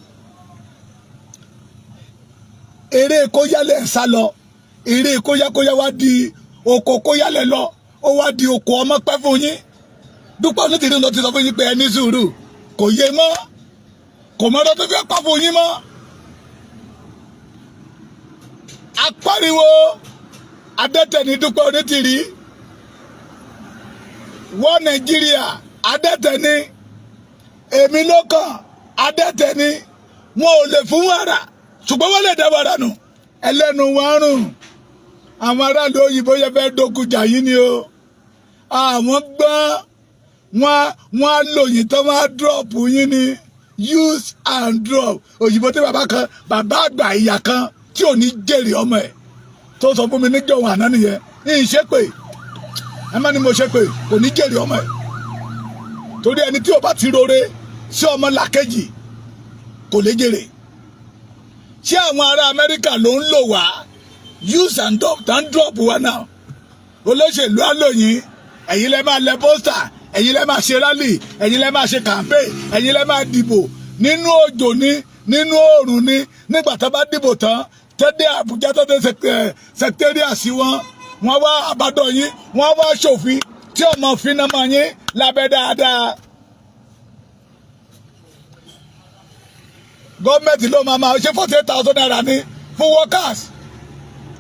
Eré kóyálẹ̀ ń sá lọ, eré kóyákóyá wá di oko kóyálẹ̀ lọ, ó wá di oko ọmọ pẹ́ fún yín. Dúpẹ́ Onítìrí ló ti sọ fún yín pé ẹ ní sùúrù, kò yé mọ́, kò mọ́ tó fẹ́ pa fún yín mọ́. Apariwo adẹ́tẹ̀ ní Dúpẹ́ Onítìrí. Wọ́n Nàìjíríà, adẹ́tẹ̀ ní. Èmi ló kàn, adẹ́tẹ̀ ní. Wọn ò lè fún wàrà, ṣùgbọ́n wọ́n lè dá wàrà nù. Ẹlẹ́nu wọn rùn. Àwọn aráàlú òyìnbó yẹn fẹ́ dókun jà yín ni o. Àwọn gbọ́n wọn, wọn á lò yín tán, wọn á drop yín ni, use and drop. Òyìnbó tí bàbá kan, bàbá àgbà ìyá kan tí ò ní jèrè ọmọ ẹ̀, tó sọ fún mi níjọ́ òun àná nìyẹn. Ní ìṣépè, ẹ má ní mo ṣépè, kò ní jèrè ọmọ ẹ̀. Torí ẹni tí ò bá ti rore sí ọmọ làkejì kò lè jèrè. Ṣé àwọn ará Amẹ́ríkà ló ń lò wá, use and drop and drop wa náà? Olóṣèlú àlòyìn, ẹ̀yin lẹ máa lẹ poster, ẹ̀yin lẹ máa ṣe rally, ẹ̀yin lẹ máa ṣe campaign, ẹ̀yin lẹ máa dìbò nínú òjò ní, nínú oòrùn ní. Nígbà tó bá dìbò tán, tẹ́dẹ́ Àbújá, tó dé secretariat sí wọn, wọ́n wá àbádọ́ yín, wọ́n wá ṣòfin tí ọmọ finá mọ́ yín lábẹ́ dáadáa. Gọ́ọ̀mẹ̀ntì ló máa ṣe ₦48,000 ní fún workers.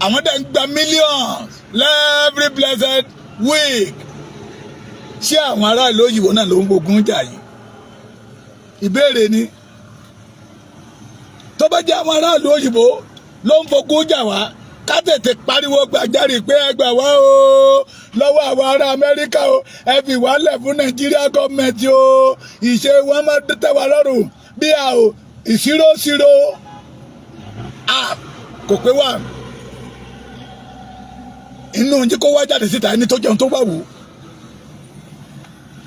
Àwọn dẹ̀ ń gba millions every blessed week. Ṣé àwọn aráàlú òyìnbó náà ló ń gbógun jà yìí? Ìbéèrè ni. Tó bá jẹ́ àwọn aráàlú òyìnbó ló ń fogun jà wá, ká tètè pariwo gbàjarè pé ẹ gbà wá o lọ́wọ́ àwọn ará Amẹ́ríkà o, ẹ fi wálẹ̀ fún Nàìjíríà gọ́ọ̀mẹ̀ntì o, ìṣe wọn máa tẹ́ wa lọ́rùn bí a ò ìṣirò ṣirò a kò pé wà inú jí kó wá jáde síta. Ẹni tó jẹun tó bá wù,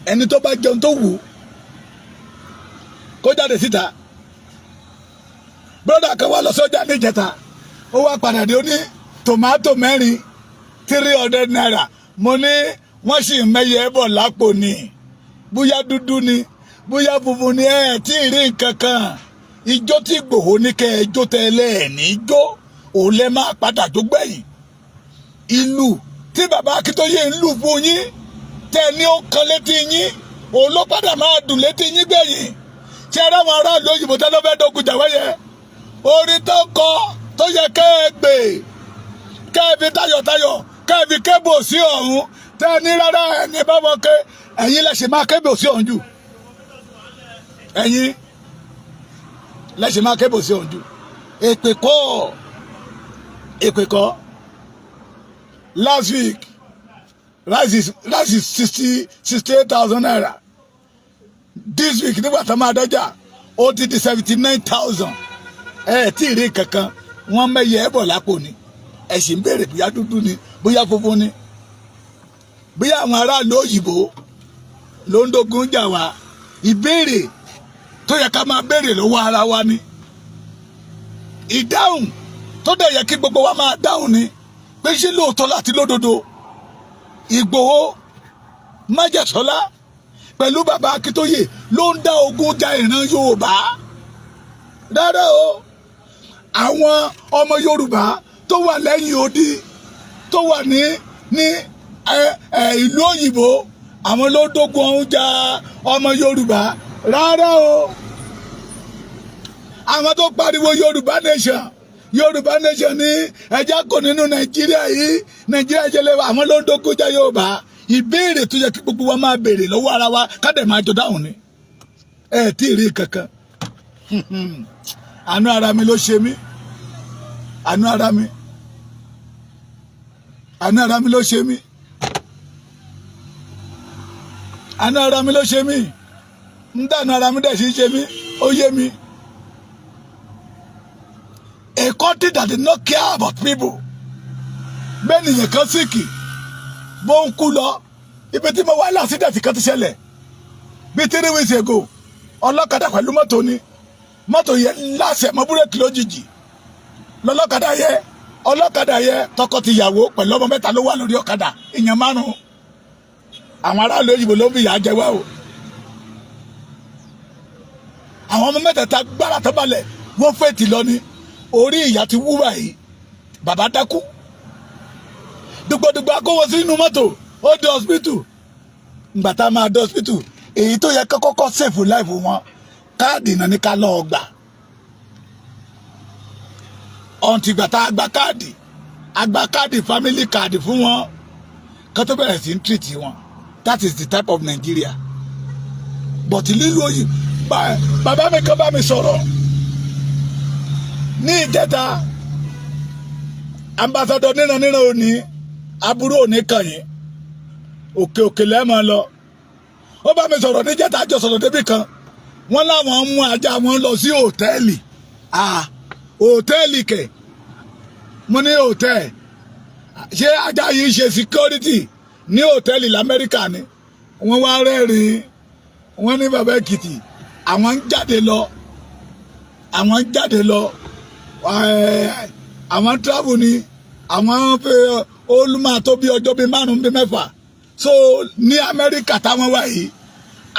ẹni tó bá jẹun tó wù, kó jáde síta. Brother kan wá lọ sọ́jà níjẹta, ó wá padà dé, ó ní tòmátò mẹ́rin, ₦300. Mo ní wọ́n sì mẹ́yẹ bọ̀ lápò ni, bóyá dúdú ni, bóyá funfun ni, ẹ̀ tí ì rí nǹkan kan. Ijó tí Ìgbòho ní kẹ́ ẹ jó tẹ́lẹ̀ ẹ̀ ní jó, òun lẹ máa padà jó gbẹ̀yìn. Ìlú tí bàbá Akíntóyè ń lù fún yín tẹ́ ní ó kan létí yín, òun ló padà máa dùn létí yín gbẹ̀yìn. Tí ẹ ráwọn aráàlú òyìnbó tẹ́ ló fẹ́ dógun jà wẹ́yẹ, orin tó kọ tó yẹ kẹ́ ẹ gbè, kẹ́ ẹ fi tayọ̀tayọ̀, kẹ́ ẹ fi kébò sí ọ̀hún, tẹ́ ẹ ní rárá, ẹni bá wọn ké, ẹ̀yin lẹ ṣe máa kébò sí ọ̀hún jù, ẹ̀yin lẹ ṣe máa kébò sí ọ̀hún jù. Èpè kọ́, èpè kọ́. Last week, rice is ₦68,000. This week, nígbà tó máa dọ́jà, ó ti di 79,000. Ẹ tí ì rí kankan, wọ́n mẹ́yẹ ẹ bọ̀ lápò ni. Ẹ sì ń béèrè bóyá dúdú ni, bóyá funfun ni, bóyá àwọn aráàlú òyìnbó ló ń dógun jà wá. Ìbéèrè tó yẹ ká máa béèrè lọ́wọ́ ara wa ni, ìdáhùn tó dẹ̀ yẹ kí gbogbo wa máa dáhùn ni pé, ṣé lóòótọ́ láti lódodo Ìgbòho májẹ̀sọ́lá pẹ̀lú bàbá Akíntóyè ló ń dá ogun ja ìran Yorùbá? Rárá o. Àwọn ọmọ Yorùbá tó wà lẹ́yìn odi, tó wà ní ìlú òyìnbó, àwọn ló dógun ọ̀hún ja ọmọ Yorùbá? Rárá o. Àwọn tó pariwo Yorùbá nation, Yorùbá nation ní ẹja kò nínú Nàìjíríà yìí, Nàìjíríà jẹlẹ, àwọn ló ń dógun ja Yorùbá? Ìbéèrè tó yẹ kí gbogbo wa máa béèrè lọ́wọ́ ara wa, ká dẹ̀ máa jọ dáhùn ni. Ẹ tí ì rí kankan. Àánú ara mi ló ṣe mí, àánú ara mi, àánú ara mi ló ṣe mí, àánú ara mi ló ṣe mí. Ń dànù ara mi dẹ̀ sí ṣe mí, ó yé mi. A country that did not care about people. Bẹ́ẹ̀ nìyẹn kan sick, bó ń kú lọ. Ibi tí mo wá, l'accident kan ti ṣẹlẹ̀ bíi 3 weeks ago. Ọlọ́kadà pẹ̀lú mọ́tò ni. Mọ́tò yẹn láṣẹ mọ́ búrẹ́kì lójijì lọ́lọ́kadà yẹ. Ọlọ́kadà yẹ, tọkọ-tìyàwó pẹ̀lú ọmọ mẹ́ta ló wà lórí ọ̀kadà, èèyàn márùn-ún. Àwọn aráàlú òyìnbó ló ń fi ìyà jẹ wá o. Àwọn ọmọ mẹ́tẹ̀ẹ̀ta gbára tó balẹ̀, wọ́n fètì lọ ní orí. Ìyá ti wú báyìí, bàbá dákú. Dùgbòdùgbò akówó sínú mọ́tò, ó dé hospital. Ìgbà tá a máa dé hospital, èyí tó yẹ kọ́kọ́ save life wọn, káàdì náà ní ká lọ́ọ́ gbà. Ọ̀ǹtì ìgbà tá a gba káàdì, a gba káàdì, family card fún wọn, ká tó bẹ̀rẹ̀ sí ń treat wọn. That is the type of Nigeria. But lílu òyìn, bàbá mi kan bá mi sọ̀rọ̀ ní ìjẹta. Ambassador níran níran òní, aburú òní kàn yín, òkè òkè lẹ́ẹ̀mọ́ lọ. Ó bá mi sọ̀rọ̀ níjẹta, àjọ sọ̀rọ̀ débì kan. Wọ́n láwọn mú ajá wọn lọ sí hòtẹ́ẹ̀lì. Ah, hòtẹ́ẹ̀lì kẹ̀? Mo ní hòtẹ́ẹ̀lì, ṣé ajá yìí ṣe security ní hòtẹ́ẹ̀lì lamẹ́ríkà ni? Wọ́n wá rẹ́rìn-ín. Wọ́n ní bàbá Èkìtì, àwọn ń jáde lọ, àwọn ń jáde lọ, àwọn travel ni àwọn fẹ́ olùmọ̀ tó bí ọjọ́ bíi 5 bíi 6. So ní Amẹ́ríkà táwọn wà yìí,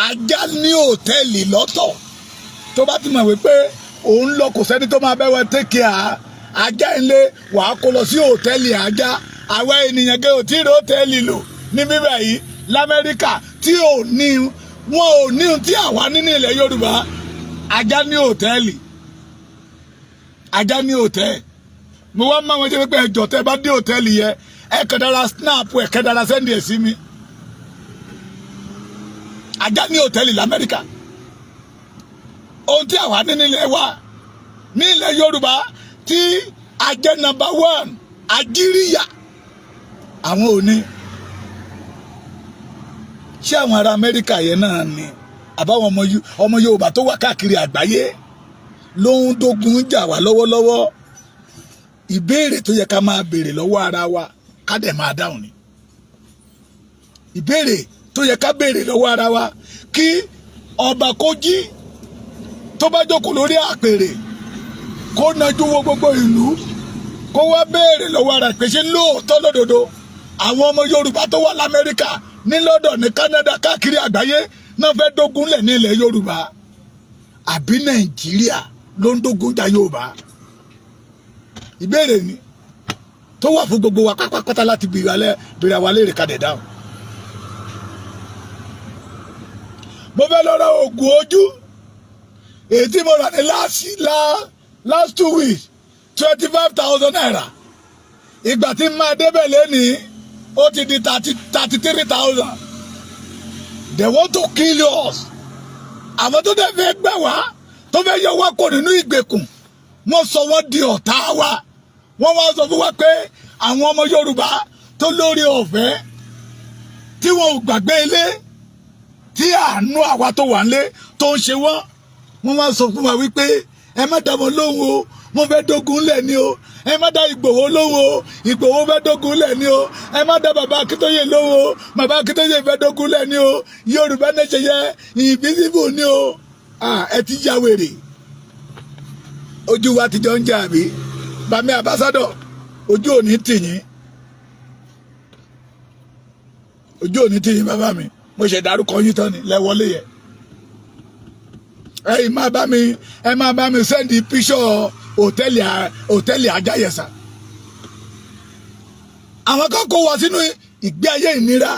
ajá ní hòtẹ́ẹ̀lì lọ́tọ̀. Tó bá ti mọ̀ wípé òun lọ, kò sẹ́ni tó máa bẹ́ wọn take care ajá ilé, wàá kó lọ sí hòtẹ́ẹ̀lì ajá. Àwa ènìyàn gẹ́ ò tí ì rí hòtẹ́ẹ̀lì lò ní bíbẹ̀ yìí l'Amẹ́ríkà, tí ò ní wọn ò ní tí àwa ní ní ilẹ̀ Yorùbá. Ajá ní hòtẹ́ẹ̀lì, ajá ní hòtẹ́ẹ̀lì. Mo wá máa wọn jẹ́ pé ẹjọ́ tẹ́ bá dé hòtẹ́ẹ̀lì yẹn, ẹ kàn dára snap, ẹ kàn dára send ẹ̀ sí mi. Ajá ní hòtẹ́ẹ̀lì l'Amẹ́ríkà. Ohun tí àwa ní nílẹ̀ wa, ní ilẹ̀ Yorùbá, tí ajẹ́ number one ajíríyà, àwọn ò ní. Ṣé àwọn ará Amẹ́ríkà yẹn náà ni, àbáwọn ọmọ Yorùbá tó wà káàkiri àgbáyé ló ń dógun jà wá lọ́wọ́lọ́wọ́? Ìbéèrè tó yẹ ká máa béèrè lọ́wọ́ ara wa, ká dẹ̀ máa dáhùn ni. Ìbéèrè tó yẹ ká béèrè lọ́wọ́ ara wa, kí ọba kó jí, tó bá jókòó lórí àpèrè, kó nájú wo gbogbo ìlú, kó wá béèrè lọ́wọ́ ara pé, ṣé lóòótọ́ lódodo àwọn ọmọ Yorùbá tó wà l'Amẹ́ríkà, ní London, ní Canada, káàkiri àgbáyé náà fẹ́ dógúnlẹ̀ ní ilẹ̀ Yorùbá, àbí Nàìjíríà ló ń dógún jà Yorùbá? Ìbéèrè ni tó wà fún gbogbo wa pátápátá láti béèrè àwa léèrè, ká dẹ̀ dáhùn. Mo fẹ́ lọ ra oògùn ojú, èyí tí mo rà ní last 2 weeks, ₦25,000. Ìgbà tí n máa débẹ̀ lẹ́nìí, ó ti di 33,000. They want to kill us. Àwọn tó dẹ̀ fẹ́ gbà wá, tó fẹ́ yọ wá kó nínú ìgbèkùn, wọ́n sọ wọ́n di ọ̀tá wa. Wọ́n wá sọ fún wa pé àwọn ọmọ Yorùbá tó lórí ọ̀fẹ́, tí wọn ò gbàgbé ilé, tí àánú àwa tó wà nílé tó ń ṣe wọ́n, wọ́n wá sọ fún wa wípé ẹ má dá wọn lóhùn o, wọ́n fẹ́ dógun lẹ̀ ni o. Ẹ má dá Ìgbòho lóhùn o, Ìgbòho fẹ́ dógun lẹ̀ ni o. Ẹ má dá bàbá Akíntóyè lóhùn o, bàbá Akíntóyè fẹ́ dógun lẹ̀ ni o. Yorùbá nation yẹ invisible ni o. Ẹ ti ya wèrè, ojú wa ti jọ ń jà àbí? Bami ambassador, ojú òní tì yín, ojú òní tì yín. Bàbá mi, mo ṣe dárúkọ yín tán ni lẹ́wọ́lé yẹ. Ẹ máa bá mi, ẹ máa bá mi send picture hòtẹ́ẹ̀lì, hòtẹ́ẹ̀lì Ajáyẹsà. Àwọn kan kó wa sínú ìgbé ayé ìnira,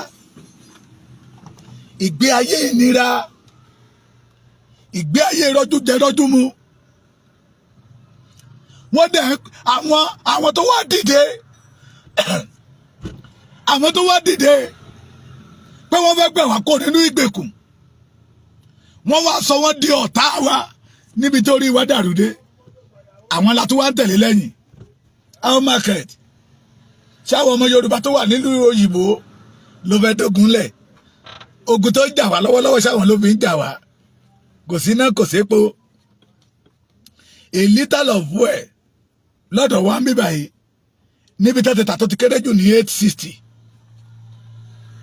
ìgbé ayé ìnira, ìgbé ayé rọ́jú jẹ rọ́jú mu. Wọ́n dẹ̀ àwọn tó wá dìde, àwọn tó wá dìde pé wọ́n fẹ́ gbà wá kó nínú ìgbèkùn, wọ́n wá sọ wọ́n di ọ̀tá wa. Níbi tó rí wa dàrú dé, àwọn la tó wá ń tẹ̀lé lẹ́yìn. How market? Ṣáwọn ọmọ Yorùbá tó wà nílùú òyìnbó ló fẹ́ dógun lẹ̀? Ogun tó ń jà wá lọ́wọ́lọ́wọ́, ṣáwọn ló fi ń jà wá? Kò sí iná, kò sépo. A litre of fuel lọ́dọ̀ wa ń bí báyìí, níbi tẹ́tẹ̀ tà tó ti kéré jù ní 860.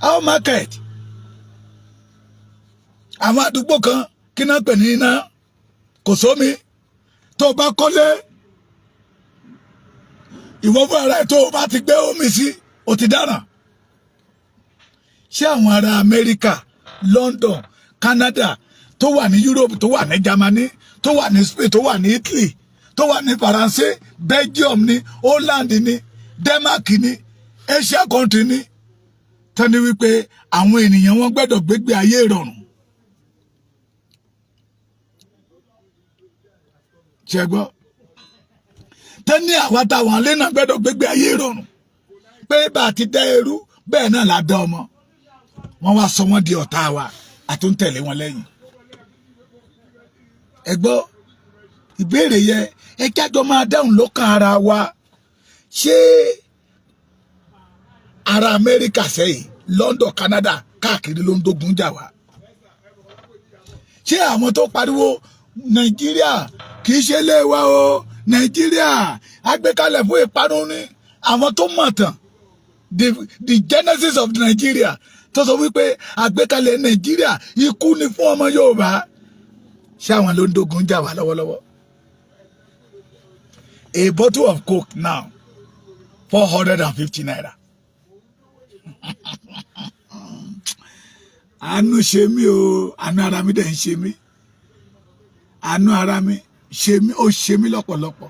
How market? Àwọn àdúgbò kan, kí náà pè ní iná, kò sómi. Tó o bá kọ́lé, ìwọ fún ara ẹ̀, tó o bá ti gbé omi sí, o ti dáràn. Ṣé àwọn ará Amẹ́ríkà, London, Canada, tó wà ní Europe, tó wà ní Germany, tó wà ní Spain, tó wà ní Italy, tó wà ní Faransé, Belgium ní, Holland ní, Denmark ní, Asia country ní, tọ́ni wípé àwọn ènìyàn wọn gbọ́dọ̀ gbégbé ayé ìrọ̀rùn? Ṣe gbọ́? Tẹ́ni àwa táwọn alẹ́ náà gbọ́dọ̀ gbégbé ayé ìrọ̀rùn, pé bá a ti dá ẹrú, bẹ́ẹ̀ náà la dá ọmọ. Wọ́n wá sọ wọ́n di ọ̀tá wa, àtúntẹ̀lé wọn lẹ́yìn. Ẹ gbọ́ ìbéèrè yẹ, ẹ jájọ máa dáhùn lọ́kàn ara wa. Ṣé ará Amẹ́ríkà sẹ́yìn, London, Canada, káàkiri ló ń dógun jà wá? Ṣé àwọn tó pariwo Nàìjíríà kì í ṣe ilé wa o, Nàìjíríà agbékalẹ̀ fún ìparun ni, àwọn tó mọ̀ tán the genesis of Nigeria, tó sọ wípé àgbékalẹ̀ Nàìjíríà ikú ni fún ọmọ Yorùbá, ṣé àwọn ló ń dógun jà wá lọ́wọ́lọ́wọ́? A bottle of Coke now, ₦450. Àánú ṣe mí o, àánú ara mi dẹ̀ ń ṣe mí, àánú ara mi ṣe mí, ó ṣe mí lọ́pọ̀lọpọ̀.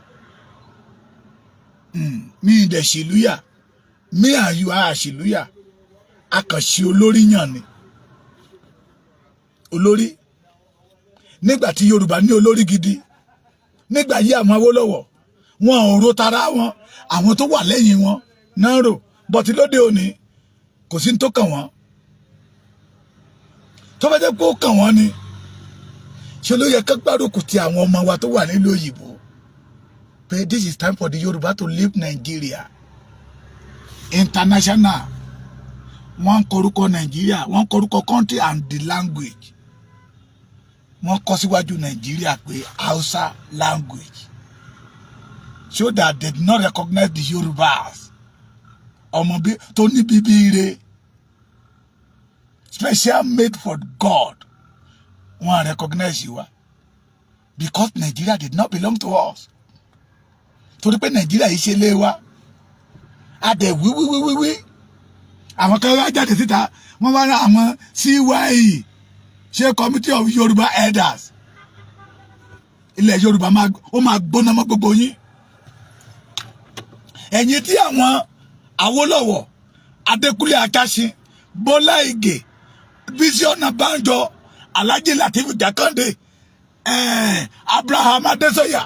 Mi ì dẹ̀ ṣèlúyà, me and you are ṣèlúyà, a kàn ṣe olórí yàn ni. Olórí nígbà tí Yorùbá ní olórí gidi nígbà yí, àwọn Awólọ́wọ̀, wọn ò ro tara wọn, àwọn tó wà lẹ́yìn wọn náà rò bọ́tí. Lóde òní, kò sí ní tó kàn wọ́n. Tó bá jẹ́ pé ó kàn wọ́n ni, ṣe ló yẹ ká gbárùkù ti àwọn ọmọ wa tó wà nílùú òyìnbó pé this is time for the Yorùbá to leave Nigeria. International, wọ́n ń kọrúkọ Nàìjíríà, wọ́n ń kọrúkọ country and the language, wọ́n kọ síwájú Nàìjíríà pé Hausa language, so that they did not recognize the Yorubas, ọmọ bí tó ní bíbí ire, special made for God. Wọ́n recognize wa because Nigeria did not belong to us, torí pé Nàìjíríà yìí ṣe lé wa. A dẹ̀ wí wí wí wí wí, àwọn kan wá jáde síta, wọ́n wá rán àwọn CYE, ṣe Committee of Yorùbá Elders. Ilẹ̀ Yorùbá ó máa gbóná mọ́ gbogbo yín. Ẹ̀yin tí àwọn Awólọ́wọ̀, Adékúnlé Ajáṣin, Bọ́lá Ìgè, Bísí Ọ̀nàbànjọ, Alhaji Lateef Jákàndé, Abraham Adésọyà,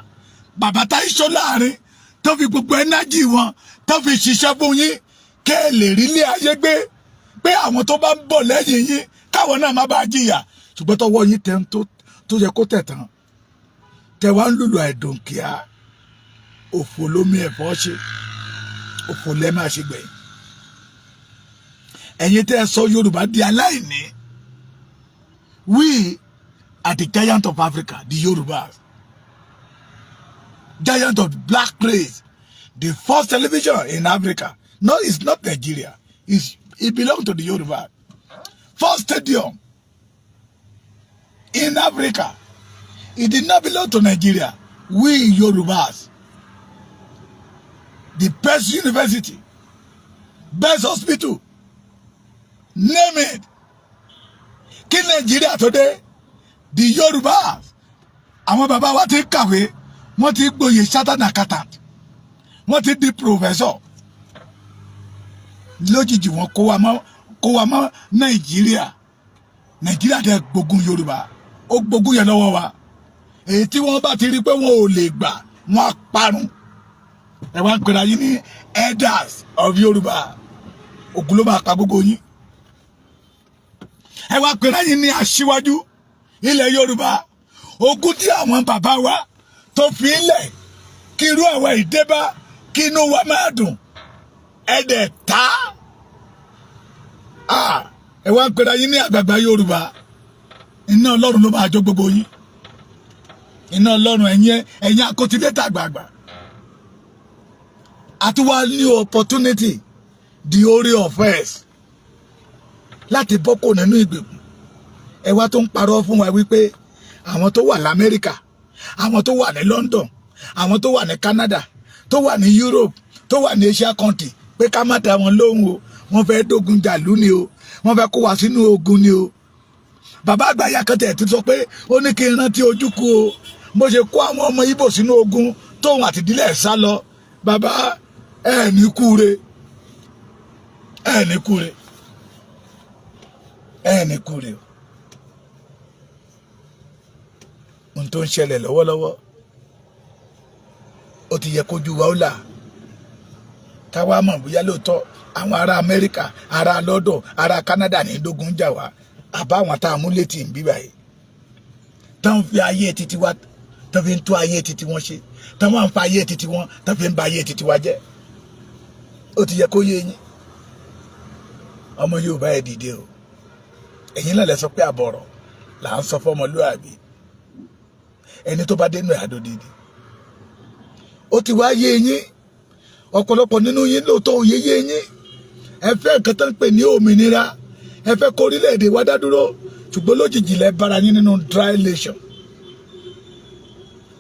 bàbá Táíṣó láàrin, tó fi gbogbo ẹnájì wọn tó fi ṣiṣẹ́ fún yín kẹ́ ẹ lè rí ilé ayé gbé, pé àwọn tó bá ń bọ̀ lẹ́yìn yín káwọn náà má bàa jìyà. Ṣùgbọ́n tọwọ́ yín tẹ́ tó yẹ kó tẹ̀ tán, tẹ wá ń lùlù àìdùnkìá, òfò lómi ẹ̀fọ́ ṣe, òfò lẹ́ máa ṣe gbẹ̀yìn. Ẹ̀yin tẹ́ ẹ sọ Yorùbá di aláìní, we are the giant of Africa, the Yorubas, giant of black race, the first television in Africa. No, it's not Nigeria, it belongs to the Yoruba. First stadium in Africa, it did not belong to Nigeria. We Yorubas, the best university, best hospital, name it. Kí Nàìjíríà tó dé, the Yorubas, àwọn bàbá wa ti kàwé, wọ́n ti gboyè chartered accountant, wọ́n ti di professor. Lójijì, wọ́n kó wa mọ́ Nàìjíríà. Nàìjíríà dẹ̀ gbógun Yorùbá, ó gbógun yẹn lọ́wọ́ wa. Èyí tí wọ́n bá ti rí pé wọn ò lè gbà, wọ́n á parun. Ẹ wá ń pera yín ní elders of Yorùbá, ògùn ló máa pa gbogbo yín. Ẹ wá pera yín ní aṣíwájú ilẹ̀ Yorùbá. Ogun tí àwọn bàbá wa tó fi ilẹ̀ kí irú àwọn ìdébá, kí inú wa máa dùn, ẹ dẹ̀ ta. Ẹ wá ń pera yín ní àgbààgbà Yorùbá. Iná Ọlọ́run ló máa jó gbogbo yín, iná Ọlọ́run. Ẹ̀yin akótilétà àgbààgbà, àti wá ní opportunity, the oore ọ̀fẹ́ láti bọ́ kò nínú ìgbèkùn. Ẹ wá tó ń parọ́ fún wa wípé àwọn tó wà lamẹ́ríkà, àwọn tó wà ní London, àwọn tó wà ní Canada, tó wà ní Europe, tó wà ní Asia country, pé ká má dá wọn lóhùn o, wọ́n fẹ́ dógun jàlú ni o, wọ́n fẹ́ kó wa sínú ogun ni o. Bàbá àgbàyà kan tẹ̀ tó sọ pé ó ní kí n rántí Ojukwu o, bó ṣe kó àwọn ọmọ Ìgbò sínú ogun, tóun àtìdílé ẹ̀ sá lọ. Bàbá ẹ̀ ní kúre, ẹ̀ ní kúre, ẹ̀ ní kúre o. Ohun tó ń ṣẹlẹ̀ lọ́wọ́lọ́wọ́, ó ti yẹ kójú wa ó là, táwa mọ̀ bóyá lóòótọ́ àwọn ará Amẹ́ríkà, ará London, ará Canada ní dógún jà wá, àbá àwọn tá a mú létí ń bí báyìí, tán fi ayé títí wa, tán fi ń tó ayé títí wọn ṣe, tán wọ́n ń fa ayé títí wọn, tán fi ń ba ayé títí wa jẹ́. Ó ti yẹ kó yé yín. Ọmọ Yorùbá, ẹ dìde o. Ẹ̀yin náà lẹ sọ pé àbọ̀rọ̀ là ń sọ fọmọlúàbí, ẹni tó bá dénú ẹ̀ àdó dìde. Ó ti wá yé yín, ọ̀pọ̀lọpọ̀ nínú yín lóòótọ́ òye yé yín. Ẹ fẹ́ nǹkan tó ń pè ní òmìnira. Ẹ fẹ́ kó orílẹ̀-èdè wa dá dúró, ṣùgbọ́n lójijì lẹ bára yín nínú dry nation,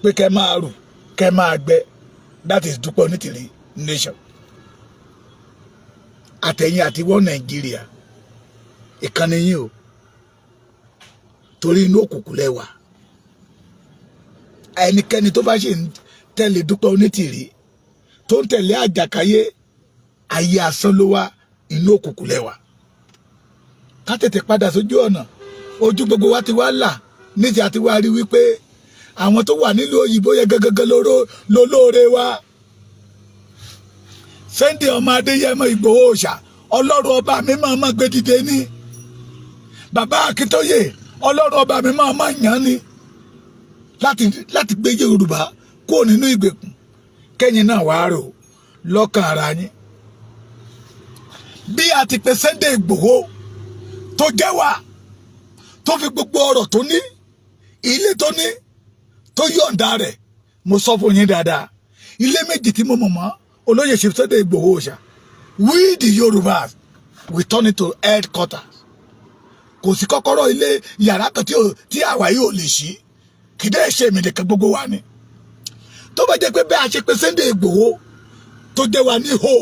pé kẹ́ máa rù, kẹ́ máa gbẹ. That is Dúpẹ́ Onítìrí nation. Àtẹ̀yìn àti wọ́n Nàìjíríà, ìkànnì yín o, torí inú òkùnkùn lẹ́wà. Ẹnikẹ́ni tó bá ṣe ń tẹ̀lé Dúpẹ́ Onítìrí, tó ń tẹ̀lé Àjàkáyé, ayé asán ló wá, inú òkùnkùn lẹ́wà. Ká tètè padà sójú ọ̀nà. Ojú gbogbo wa ti wá là ní ti àti wá rí wípé àwọn tó wà nílùú òyìnbó yẹn gẹ́gẹ́gẹ́ lólóore wa. Sunday ọmọ Adéyẹmọ Ìgbòho Òòṣà, Ọlọ́run ọba mi máa ma gbé dìde ní. Bàbá Akíntóyè, Ọlọ́run ọba mi máa ma yàn ní láti gbé Yorùbá kúrò nínú ìgbèkùn. Kẹ́yìn náà wàá rò lọ́kàn ara yín, bí a ti pe Sunday Ìgbòho tó jẹ́ wa, tó fi gbogbo ọrọ̀ tó ní, ilé tó ní, tó yọ̀ǹda rẹ̀. Mo sọ fún yín dáadáa, ilé méjì tí mo mọ̀ mọ́ olóyè ṣe Sunday Ìgbòho Òòṣà, we the Yorùbás, we turn it to headquarters. Kò sí kọ́kọ́rọ́ ilé yàrá kan tí àwa yóò lè ṣí. Kì í dẹ́ ṣe èmi nìkan, gbogbo wa ni. Tó bá jẹ́ pé bẹ́ẹ̀ a ṣe pé Sunday Ìgbòho tó jẹ́ wa ní ho,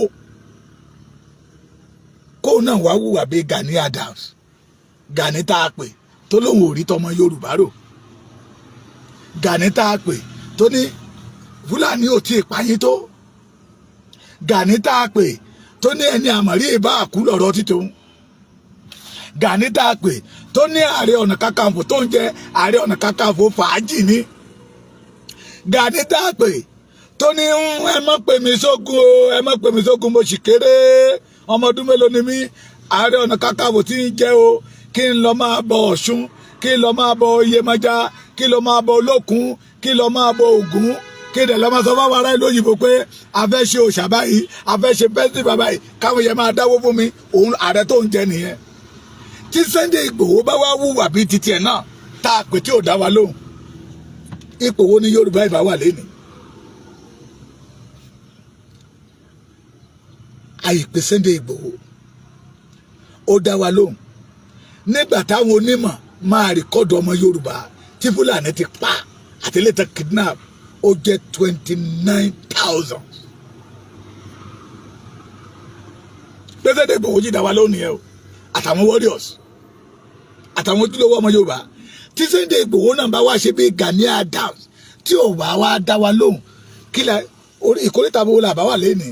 kó náà wá wùwà bíi Gani Adams, Gani tá a pè tó lóun ò rí tọmọ Yorùbá rò, Gani tá a pè tó ní Fúlàní ò tí ì payín tó, Gani tá a pè tó ní ẹni àmọ̀rí ìbá àkú lọ̀rọ̀ títún, Gani tá a pè tó ní Ààrẹ Ọ̀nà Kakanfò tó ń jẹ Ààrẹ Ọ̀nà Kakanfò fàájì ni, Gani tá a pè tó ní, "Ẹ má pè mí sógun o, ẹ má pè mí sógun, mo sì kéré, ọmọ ọdún mélòó ni mí? Ààrẹ Ọ̀nà Kakanfò tí ń jẹ́ o, kí n lọ máa bọ Ọ̀ṣun, kí n lọ máa bọ Iyemọja, kí n lọ máa bọ Olókun, kí n lọ máa bọ Ògún, kí n dẹ̀ lọ máa sọ fáwọn ará ìlú òyìnbó pé a fẹ́ ṣe òòṣà báyìí, a fẹ́ ṣe festival báyìí, káwọn yẹn máa dáwó fún mi." Òun ààrẹ tó ń jẹ nìyẹn. Tí Sunday Ìgbòho bá wá wùwà bíi titi ẹ̀ náà tá a pè tí ò dá wa lóhùn, ipò wo ni Yorùbá ìbá wà lẹ́nìí? Àìpé Sunday Ìgbòho ó dá wa lóhùn nígbà táwọn onímọ̀ máa record ọmọ Yorùbá tí Fúlàní ti pa àti later kidnap, ó jẹ́ 29,000. Pé Sunday Ìgbòho jí dá wa lóhùn nìyẹn o, àtàwọn warriors, àtàwọn ojúlówó ọmọ Yorùbá. Tí Sunday Ìgbòho náà bá wá ṣe bí Gani Adams tí ò bá wá dá wa lóhùn, kí la ìkórìtà bó la bá wà lẹ́nìí,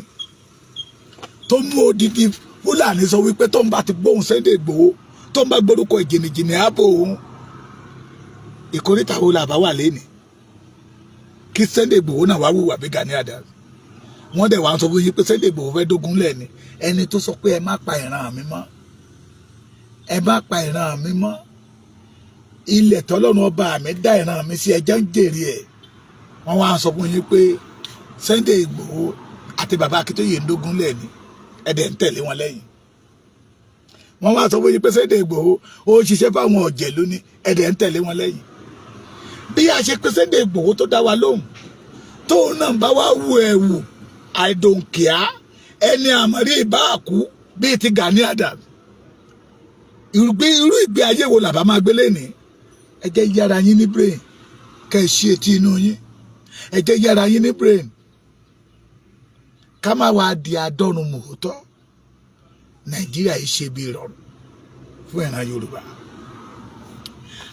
tó mú odidi Fúlàní sọ wípé tó ń bá ti gbóhùn Sunday Ìgbòho, tó ń bá gbórúkọ ìjìnìjìnì ààbò òun, ìkórìtà wo la bá wà lẹ́nìí? Kí Sunday Ìgbòho náà wá wùwà bí Gani Adams, wọ́n dẹ̀ wá sọ fún yín pé Sunday Ìgbòho fẹ́ dógún lẹ́ni. Ẹni tó sọ pé ẹ má pa ìran mi mọ́, ẹ má pa ìran mi mọ́, ilẹ̀ tọ́lọ́run ọba mi dá ìran mi sí, ẹjẹ́ ń jèrè ẹ̀. Wọ́n wá sọ fún yín pé Sunday Ìgbòho àti bàbá Akíntóyè ń dógún lẹ́ni, ẹ̀dẹ̀ ń tẹ̀lé wọn lẹ́yìn. Wọ́n wá sọ fún yín pé Sunday Ìgbòho ó ń ṣiṣẹ́ fáwọn ọ̀jẹ̀ lónìí, ẹ̀dẹ̀ ń tẹ̀lé wọn lẹ́yìn. Bí a ṣe pé Sunday Ìgbòho tó dá wa lóhùn, tóun náà bá wá wù ẹ̀wù, I don't care, ẹni àmọ̀rí ìbá àkú bíi ti Gani Adams, irú ìgbé ayé wo làbá máa gbélé ní? Ẹ jẹ́ yára yín ní brain, kẹ́ ẹ ṣí etí inú yín. Ẹ jẹ́ yára yín ní brain, ká má wàá di adọ́run mòótọ́. Nàìjíríà yìí ṣe bí ìrọ̀rùn fún ìran Yorùbá.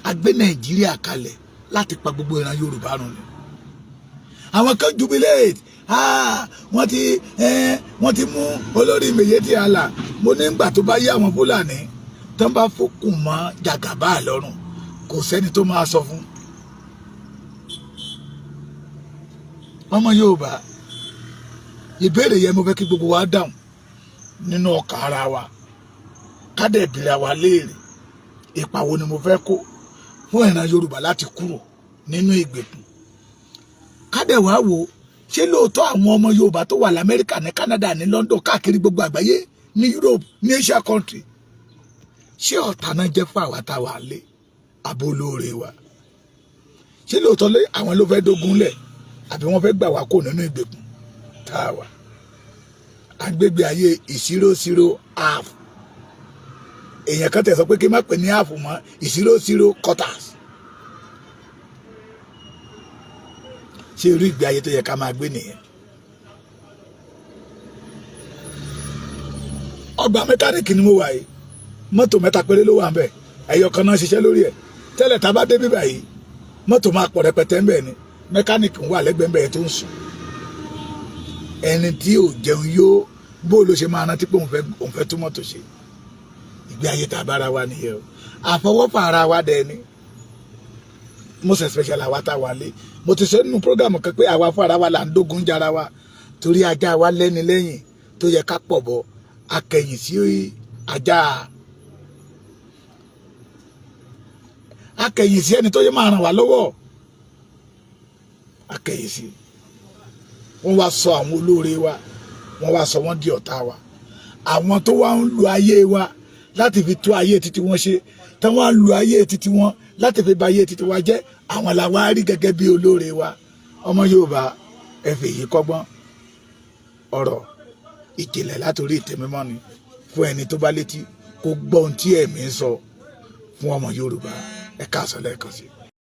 A gbé Nàìjíríà kalẹ̀ láti pa gbogbo ìran Yorùbá run ni. Àwọn kan jubilate, wọ́n ti mú olórí Miyetti Allah. Mo ní gbà tó bá yé àwọn Fúlàní tó ń bá fòkùn mọ́ Jàgàbá lọ́rùn, kò sẹ́ni tó máa sọ fún ọmọ Yorùbá. Ìbéèrè yẹn mo fẹ́ kí gbogbo wa dáhùn nínú ọkàn ara wa, ká dẹ̀ bìrà wa léèrè: ipa wo ni mo fẹ́ kó fún ìran Yorùbá láti kúrò nínú ìgbèkùn? Ká dẹ̀ wá wò, ṣé lóòótọ́ àwọn ọmọ Yorùbá tó wà lamẹ́ríkà, ní Canada, ní London, káàkiri gbogbo àgbáyé, ní Europe, ní Asia country, ṣé ọ̀tá náà jẹ́ fún àwa táwa lé àbó olóore wa? Ṣé lóòótọ́ lé àwọn ló fẹ́ dógun lẹ̀, àbí wọ́n fẹ́ gbà wá kó nínú ìgbèkùn tá a wà? Agbègbè ayé 0 0 half. Èèyàn kan tẹ̀ sọ pé kí n má pè ní half mọ́, 00 quarters. Ṣé irú ìgbé ayé tó yẹ ká máa gbé nìyẹn? Ọgbà mẹkáníìkì ni mo wà yìí. Mọ́tò mẹ́ta péré ló wà ń bẹ̀, ẹyọ kan náà ṣiṣẹ́ lórí ẹ̀ tẹ́lẹ̀. Tá a bá dé bíbà yìí, mọ́tò máa pọ̀ rẹpẹtẹ ń bẹ̀ ni. Mẹkáníìkì ń wà lẹ́gbẹ̀ẹ́ ń bẹ̀ tó ń sùn. Ẹni tí ò jẹun yó, bó ló ṣe máa rántí pé òun fẹ́ tún mọ́tò ṣe? Ìgbé ayé tá a bára wa nìyẹn o. Àfọwọ́fà ara wa dẹ̀ ni, most especially àwa tá a wà lé. Mo ti ṣe nínú program kan pé àwa fún ara wa là ń dógun jára wa, torí ajá wa lẹ́ni lẹ́yìn tó yẹ ká pọ̀ bọ̀, akẹyìn sí ajá, akẹyìn sí ẹni tó yẹ máa ràn wá lọ́wọ́, akẹyìn sí. Wọ́n wá sọ àwọn olóore wa, wọ́n wá sọ wọ́n di ọ̀tá wa. Àwọn tó wá ń lu ayé wa láti fi tó ayé títí wọn ṣe, tí wọ́n ń lu ayé títí wọn láti fi ba ayé títí wa jẹ́, àwọn la wá rí gẹ́gẹ́ bí olóore wa. Ọmọ Yorùbá, ẹ fèyí kọ́gbọ́n. Ọ̀rọ̀ ìjìnlẹ̀ látòrí ìtẹ́ mímọ́ ni fún ẹni tó bá létí kó gbọ́ ohun tí ẹ̀mí ń sọ fún ọmọ Yorùbá. Ẹ káàsán lẹ́ẹ̀kan sí i.